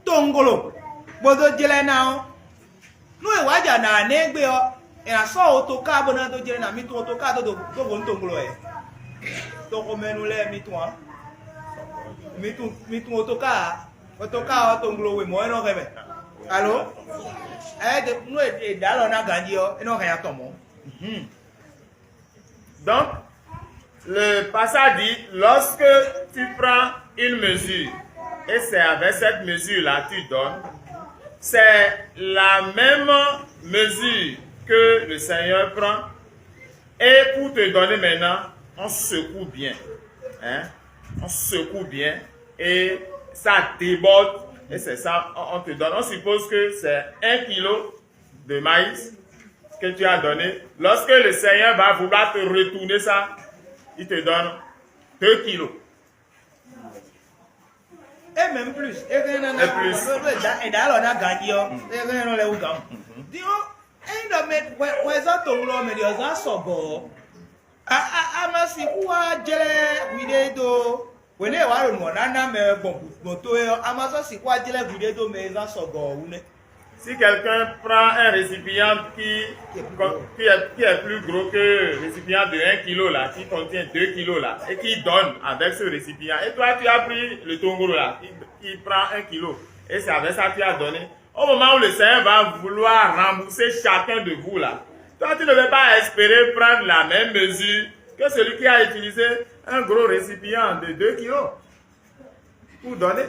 tonglo bó dó jlɛ́ ná ɔ́, nú è wǎ jɛ nǎ nɛ́ gbe ɔ́, è nǎ sɔ́ otoká bó ná dó jlɛ́ ná. Mi tunwun otoká dó dó vo nú tonglo wɛ? Toxomɛnu lɛ́ɛ mi tunwun a? Mi tunwun mi tunwun otoká a? Otoká ɔ́, tonglo wěmɔ wɛ nɔ hɛn mɛ. Alo? Ɛ nú è ɖǒ alɔ ná ganjí ɔ́, é nɔ hɛn atɔn mɔ̌. Donc, le passage dit, lorsque tu prends une mesure, et c'est avec cette mesure-là que tu donnes, c'est la même mesure que le Seigneur prend et pour te donner maintenant, on secoue bien. Hein? On secoue bien et ça déborde et c'est ça, on te donne. On suppose que c'est un kilo de maïs que tu as donné. Lorsque le Seigneur va vouloir te retourner ça, il te donne deux kilos. É mɛ plus é hɛn ná ná plus é dá é dá lɔ ná ganjí ɔ́, é hɛn nɔ lɛ wú gǎn. Din ɔ́, ényí ɖɔ mɛ wɛ wɛ zɔ́ towlɔ mɛ ɖi ɔ́ zɔ́ sɔgɔ ɔ́, a a a ma sixú wá jlɛ́ hwiɖée dó hwěnɛ́ e wǎ ɖo nǔ ɔ́ ná ná mɛ gbɔn gbɔn towe ɔ́, a ma sɔ́ sixú wá jlɛ́ hwiɖée dó mɛ e zɔ́ sɔgɔ ɔ́ wú nɛ́. Si quelqu'un prend un récipient qui, qui, est, qui est plus gros que le récipient de un kilo là, qui contient deux kilos là, et qui donne avec ce récipient, et toi tu as pris le tongolo là, qui, qui prend un kilo, et c'est avec ça que tu as donné. Au moment où le Seigneur va vouloir rembourser chacun de vous là, toi tu ne veux pas espérer prendre la même mesure que celui qui a utilisé un gros récipient de deux kilos pour donner.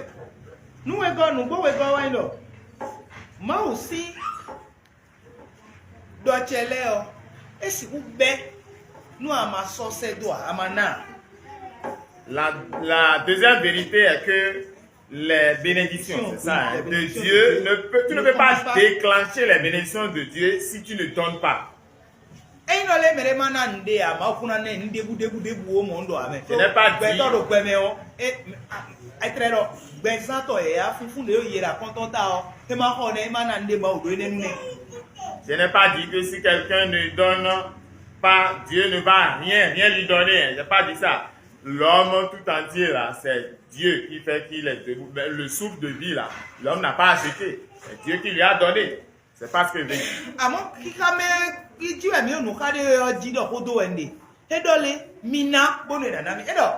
Nú wegɔ́ nǔgbó wegɔ́ wɛ nyí ɖɔ Mawu sín ɖɔ ce lɛ́ɛ ɔ́, é sixú bɛ́ nú a ma sɔ́ sɛ́ dó ǎ, a ma ná ǎ. La, la deuxième vérité est que les bénédictions, c'est ça, hein, de Dieu, ne peut, tu ne peux pas déclencher les bénédictions de Dieu si tu ne donnes pas. Ényí nɔ lé mɛ ɖé ma ná nǔɖé ǎ, Mawu kún ná ná ɛ nǔ ɖěbǔ ɖěbǔ ɖěbǔ ó mɔ̌ un ɖɔ ǎ mɛ. Je n'ai pas dit. Gbɛtɔ́ ɖo gbɛ mɛ ɔ́, é é trɛ́ ɖɔ gbɛzán tɔn yɛ̌yá fúnfún ɖě ɖo yě ɖo akɔ́ntɔ́ ta ɔ́, é ma xɔ nɛ́, é ma ná nǔɖé Mawu ɖó énɛ́ nú nɛ́. Je n'ai pas dit que si quelqu'un ne donne pas, Dieu ne va rien, rien lui donner. J'ai pas dit ça. L'homme tout entier là, c'est Dieu qui fait qu'il est debout. Mais le souffle de vie là, l'homme n'a pas acheté. C'est Dieu qui lui a donné. C'est pas ce que je veux dire. Àmọ́ kíká mɛ jí wɛ mǐ ɖo nǔ xa ɖé ɔ́ jí ɖɔ xó dó wɛ un ɖe. É ɖɔ lé, mi ná bónú è nǎ ná mì. É ɖɔ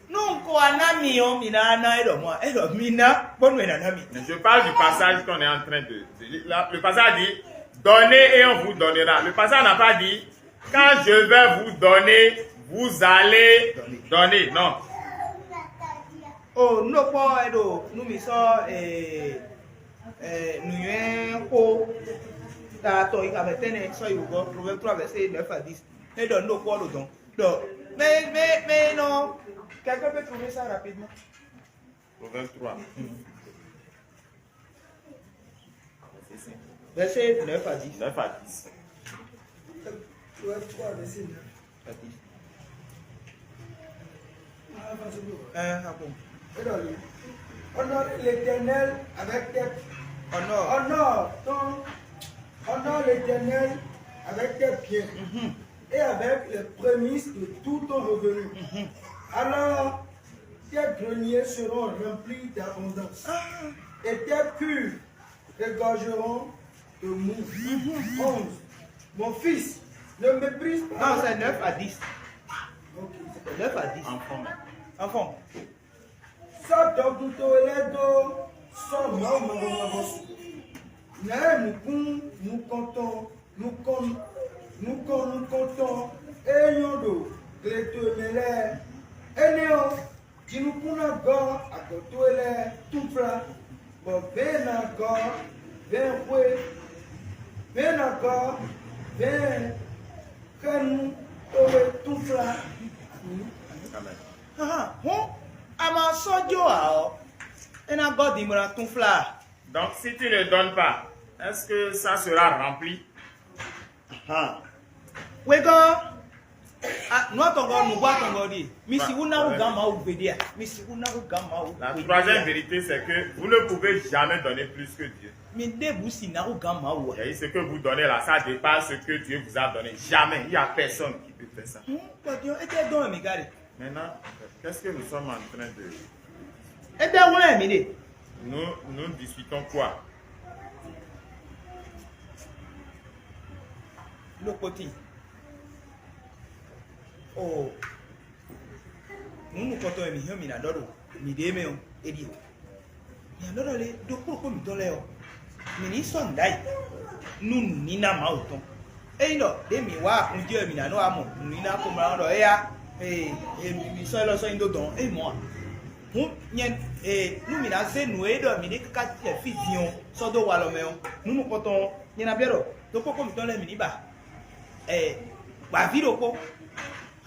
nú un ko wá ná mi ɔ́, mi ná ná é ɖɔ mɔ̌ ǎ. É ɖɔ mi ná bónú è nǎ ná mì. Mais je parle du passage qu'on est en train de, de- la- le passage dit, donnez et on vous donnera. Le passage n'a pas dit, quand je vais vous donner, vous allez donner. Non. O nú ɖokpɔ́ ɔ́, é ɖo nú mi sɔ́ ee, ee, nǔnywɛ́ xó ta tɔn yi abɛ tɛ́nnɛ sɔ́ yi wǒgɔ́, Proverbe trois verset neuf à dix. É ɖɔ nú ɖokpɔ́ ɔ́ ɖo dɔn. Donc, mais, mais, mais non, quelqu'un peut trouver ça rapidement. Proverbe trois. Verset neuf à dix. Neuf à dix. Proverbe trois, verset neuf. À dix. Ah, verset neuf. Hein, ah bon. Et donc, honore l'Éternel avec tes Honore. Honore ton, honore l'Éternel avec tes biens Mhm. et avec les prémices de tout ton revenu. Alors, tes greniers seront remplis d'abondance Ah. et tes cuves regorgeront de mou. onze. Mon fils, ne méprise pas. Non, c'est neuf à dix. Ok. C'est neuf à dix. Enfant. Enfant. Sɔ́ dɔkun towe lɛ́ɛ dó sɔ́ Mawu mavɔ mavɔ su. Nǎ ɛ nǔkún nukɔntɔn nukɔn nukɔn nukɔntɔn e nyɔ́ ɖo gle towe mɛ lɛ́ɛ. Énɛ́ ɔ́, jinukún ná gɔ́ agɔ̌ towe lɛ́ɛ túnflá, bɔ vɛ̌ɛn ná gɔ́ vɛ̌ɛn xwé, vɛ̌ɛn ná gɔ́ vɛ̌ɛn xɛ́nú towe túnflá. Amen. Ahan, hɔn, a ma sɔ́ jó ǎ ɔ́, é ná gɔ́ din bó ná túnflá. Donc si tu ne donnes pas, est-ce que ça sera rempli? Ahan. Wegɔ́, nǔ atɔngɔ́, nǔgbó atɔngɔ́ ɖíe. Mi sixú ná hú gǎn Mawu gbeɖé a? Mi sixú ná hú gǎn Mawu. La troisième vérité, c'est que vous ne pouvez jamais donner plus que Dieu. Mi ɖěbǔ si ná hú gǎn Mawu a? Et ce que vous donnez là, ça dépasse ce que Dieu vous a donné. Jamais. Il n'y a personne qui peut faire ça. Kpɔtɔ́, é tɛ dɔn mì ká ɖe. Maintenant, qu'est-ce que nous sommes en train de... É tɛ wlɛ́ mì ɖe. Nous, nous discutons quoi? Lókpoti. O nǔ nukɔntɔn e mǐ hɛn mǐ ná ɖɔ ɖo mǐɖée mɛ ɔ́, é ɖíe. Mǐ ná ɖɔ ɖɔ lé ɖokpó ɖokpó mǐtɔn lɛ́ɛ ɔ́, mǐ ní sɔ́ nǔ ɖ'ayǐ nú nǔníná Mawu tɔn. Ényí ɖɔ ɖě mǐ wá agun jí wɛ mǐ ná nɔ wá mɔ nǔníná ko mlá ɖɔ éyá, ee, mǐ sɔ́ élɔ́ sɔ́ nyi dó dɔn é mɔ̌ ǎ. Hǔn nyɛ, ee, nú mǐ ná zé nǔ e ɖɔ mǐ ɖe káká jɛ fí din ɔ́ sɔ́ dó walɔ mɛ ɔ́, nǔ nukɔntɔn ɔ́, nyɛ ná byɔ́ ɖɔ ɖokpó kpó mǐtɔn lɛ́ɛ mǐ ní ba gbǎví ɖokpó.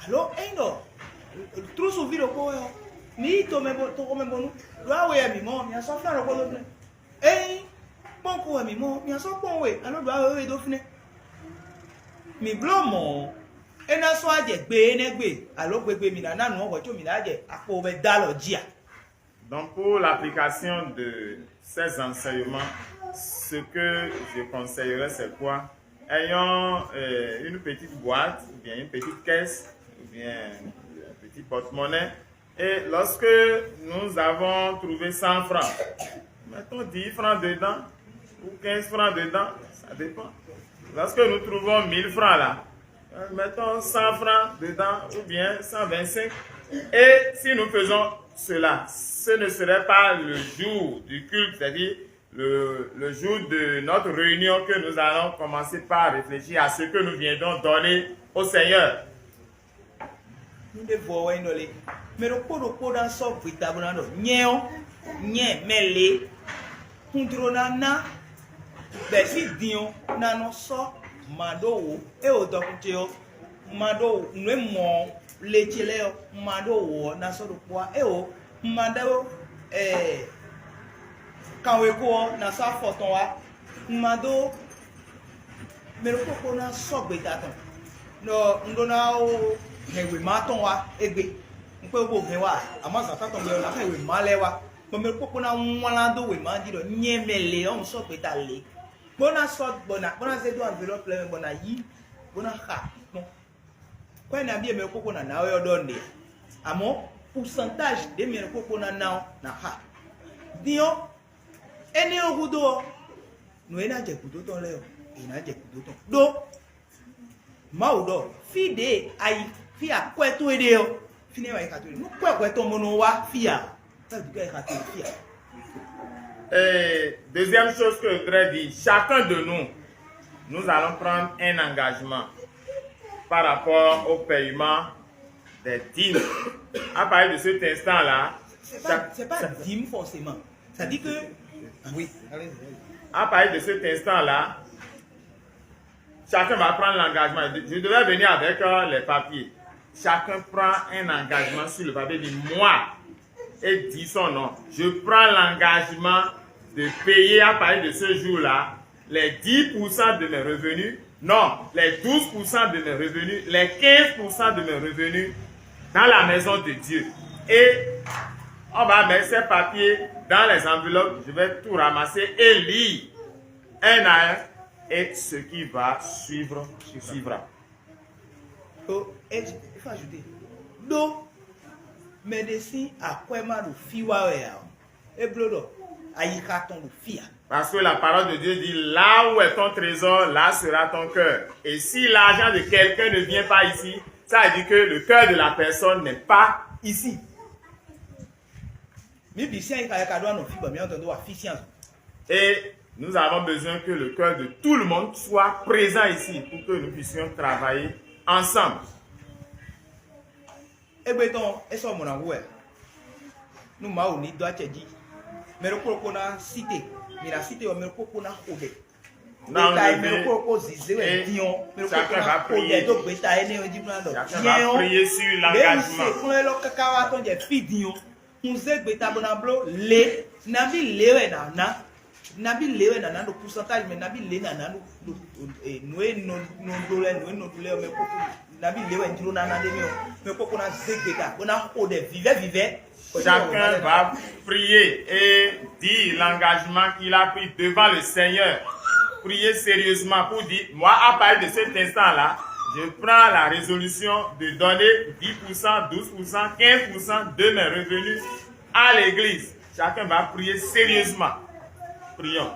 Alo ényí ɖɔ tlúsuví ɖokpó wɛ ɔ́, mǐ yi tomɛ toxomɛ bónú ɖó awe wɛ mǐ mɔ, mǐ ná sɔ́ flán ɖokpó dó fínɛ́. Ényí kpɔ́nku wɛ mǐ mɔ, mǐ ná sɔ́ kpɔ́n we alo ɖó awe wɛ dó fínɛ́. Mǐ bló mɔ̌ ɔ́, é ná sɔ́ wá jɛ gbe énɛ́ gbe, alo gbegbe mǐ ná ná nǔ ɔ́ hwɛ̌ có mǐ ná jɛ akpo bɔ é dó alɔ jí a? Donc, pour l'application de ces enseignements, ce que je conseillerais, c'est quoi? Ayant euh, une petite boîte, ou bien une petite caisse, ou bien un petit porte-monnaie, et lorsque nous avons trouvé cent francs, mettons dix francs dedans, ou quinze francs dedans, ça dépend. Lorsque nous trouvons mille francs là, euh, mettons cent francs dedans, ou bien cent vingt-cinq. Et si nous faisons cela, ce ne serait pas le jour du culte, c'est-à-dire le, le jour de notre réunion, que nous allons commencer par réfléchir à ce que nous viendrons donner au Seigneur. Nú ɖěvo ɔ́ wɛ nyí ɖɔ lé: mɛ ɖokpó ɖokpó ná sɔ́ gbeta bó ná ɖɔ: Nyɛ ɔ́, nyɛ mɛ lě, un jló ná ná bɛ̌ sín din ɔ́ ná nɔ sɔ́ mǎ ɖó wǒ, é wǒ dɔkun ce ɔ́, un ma ɖó nǔ e mɔ le ce lɛ́ɛ ɔ́, un ma ɖó wǒ ɔ́ ná sɔ́ ɖokpó ǎ. É wǒ, un ma ɖó kanwekó ɔ́ ná sɔ́ afɔ tɔn wá. Un ma ɖó mɛ ɖokpó kpó ná sɔ́ gbeta tɔn, ɖɔ un ɖó ná hɛn wěma tɔn wá égbé. Un kpé bó hɛn wá, amɔ̌ zǎn tɔn tɔn gbé ɔ́, ná hɛn wěma lɛ́ɛ wá. Bɔ mɛ ɖokpó kpó ná wlán dó wěma jí ɖɔ nyɛ mɛ lě ɔ́, un sɔ́ gbeta lě, bó ná sɔ́ bɔ ná bó ná zé dó anvelɔ́pù lɛ́ɛ mɛ bɔ ná yí, bó ná xa kpɔ́n. Kwɛ́ nabí e mɛ ɖokpó kpó ná ná wɛ ɔ́ ɖɔ nǔɖé, amɔ̌ poursantáj ɖě mɛ ɖokpó kpó ná ná ɔ́, ná xa. Din ɔ́, énɛ́ ɔ́ gúdo ɔ́, nǔ e ná jɛ gǔdo tɔn lɛ́ɛ ɔ́, è nǎ jɛ gǔdo tɔn. Ɖó Mawu ɖɔ fí ɖě a yi, fí akwɛ́ towe ɖe ɔ́, fínɛ́ wɛ è xa towe. Nú kwɛ́ hwɛ tɔn mɔ nɔ wá fí ǎ, kwɛ́ gǔdo wɛ è xa towe fí ǎ. Et deuxième chose que je voudrais dire, chacun de nous, nous allons prendre un engagement par rapport au paiement des dîmes. À partir de cet instant-là, c'est pas, chaque- c'est pas dîme forcément. Ça dit que, ah oui, allez, allez. À partir de cet instant-là, chacun va prendre l'engagement. Je devais venir avec euh, les papiers. Chacun prend un engagement sur le papier, dit moi, et dit son nom. Je prends l'engagement de payer à partir de ce jour-là les dix pour cent de mes revenus, non, les douze pour cent de mes revenus, les quinze pour cent de mes revenus dans la maison de Dieu. Et on va mettre ces papiers dans les enveloppes, je vais tout ramasser et lire un à un, et ce qui va suivre, suivra. Ɖó é, il faut ajouter. Ɖó mɛ ɖé sín akwɛ́ ma ɖo fí wá wɛ ǎ ɔ́, é bló ɖɔ ayixa tɔn ɖo fí ǎ. Parce que la parole de Dieu dit, là où est ton trésor, là sera ton cœur. Et si l'argent de quelqu'un ne vient pas ici, ça veut dire que le cœur de la personne n'est pas ici. Mǐ bǐ sín ayixa wɛ ka ɖó anɔ fí bɔ mǐ nɔ dɔn dó wa fí sín azɔn. Et nous avons besoin que le cœur de tout le monde soit présent ici pour que nous puissions travailler ensemble. Égbé tɔn é sɔ́ mɔ̌ ná hu wɛ nú Mawu ní dó acɛ jí. Mɛ ɖokpó ɖokpó ná sí te, mǐ ná sí te ɔ́, mɛ ɖokpó ɖokpó ná xo ɖɛ. Gbeta e mɛ ɖokpó ɖokpó zǐzé wɛ din ɔ́, mɛ ɖokpó ɖokpó ná xo ɖɛ dó gbeta énɛ́ ɔ́ jí bó ná ɖɔ nyɛ ɔ́, ɖě un se kplɔ́n élɔ́ káká wá tɔn jɛ fí din ɔ́, un zé gbeta bó ná bló lě nabí lě wɛ nǎ ná. Nabí lě wɛ nǎ ná ɖo pourcentage mɛ, nabí lě nǎ ná ɖo nǔ e nɔ nɔ ɖó lɛ́ɛ, nǔ e nɔ ɖó lɛ́ɛ mɛ kpókpó, nabí lě wɛ un jló ná ná ɖé mɛ ɔ́, mɛ kpókpó ná zé gbeta bó ná xo ɖɛ vivɛ́ vivɛ́. Chacun va prier et dire l'engagement qu'il a pris devant le Seigneur. Priez sérieusement pour dire, moi, à partir de cet instant-là, je prends la résolution de donner dix pour cent, douze pour cent, quinze pour cent de mes revenus à l'église. Chacun va prier sérieusement. Prions.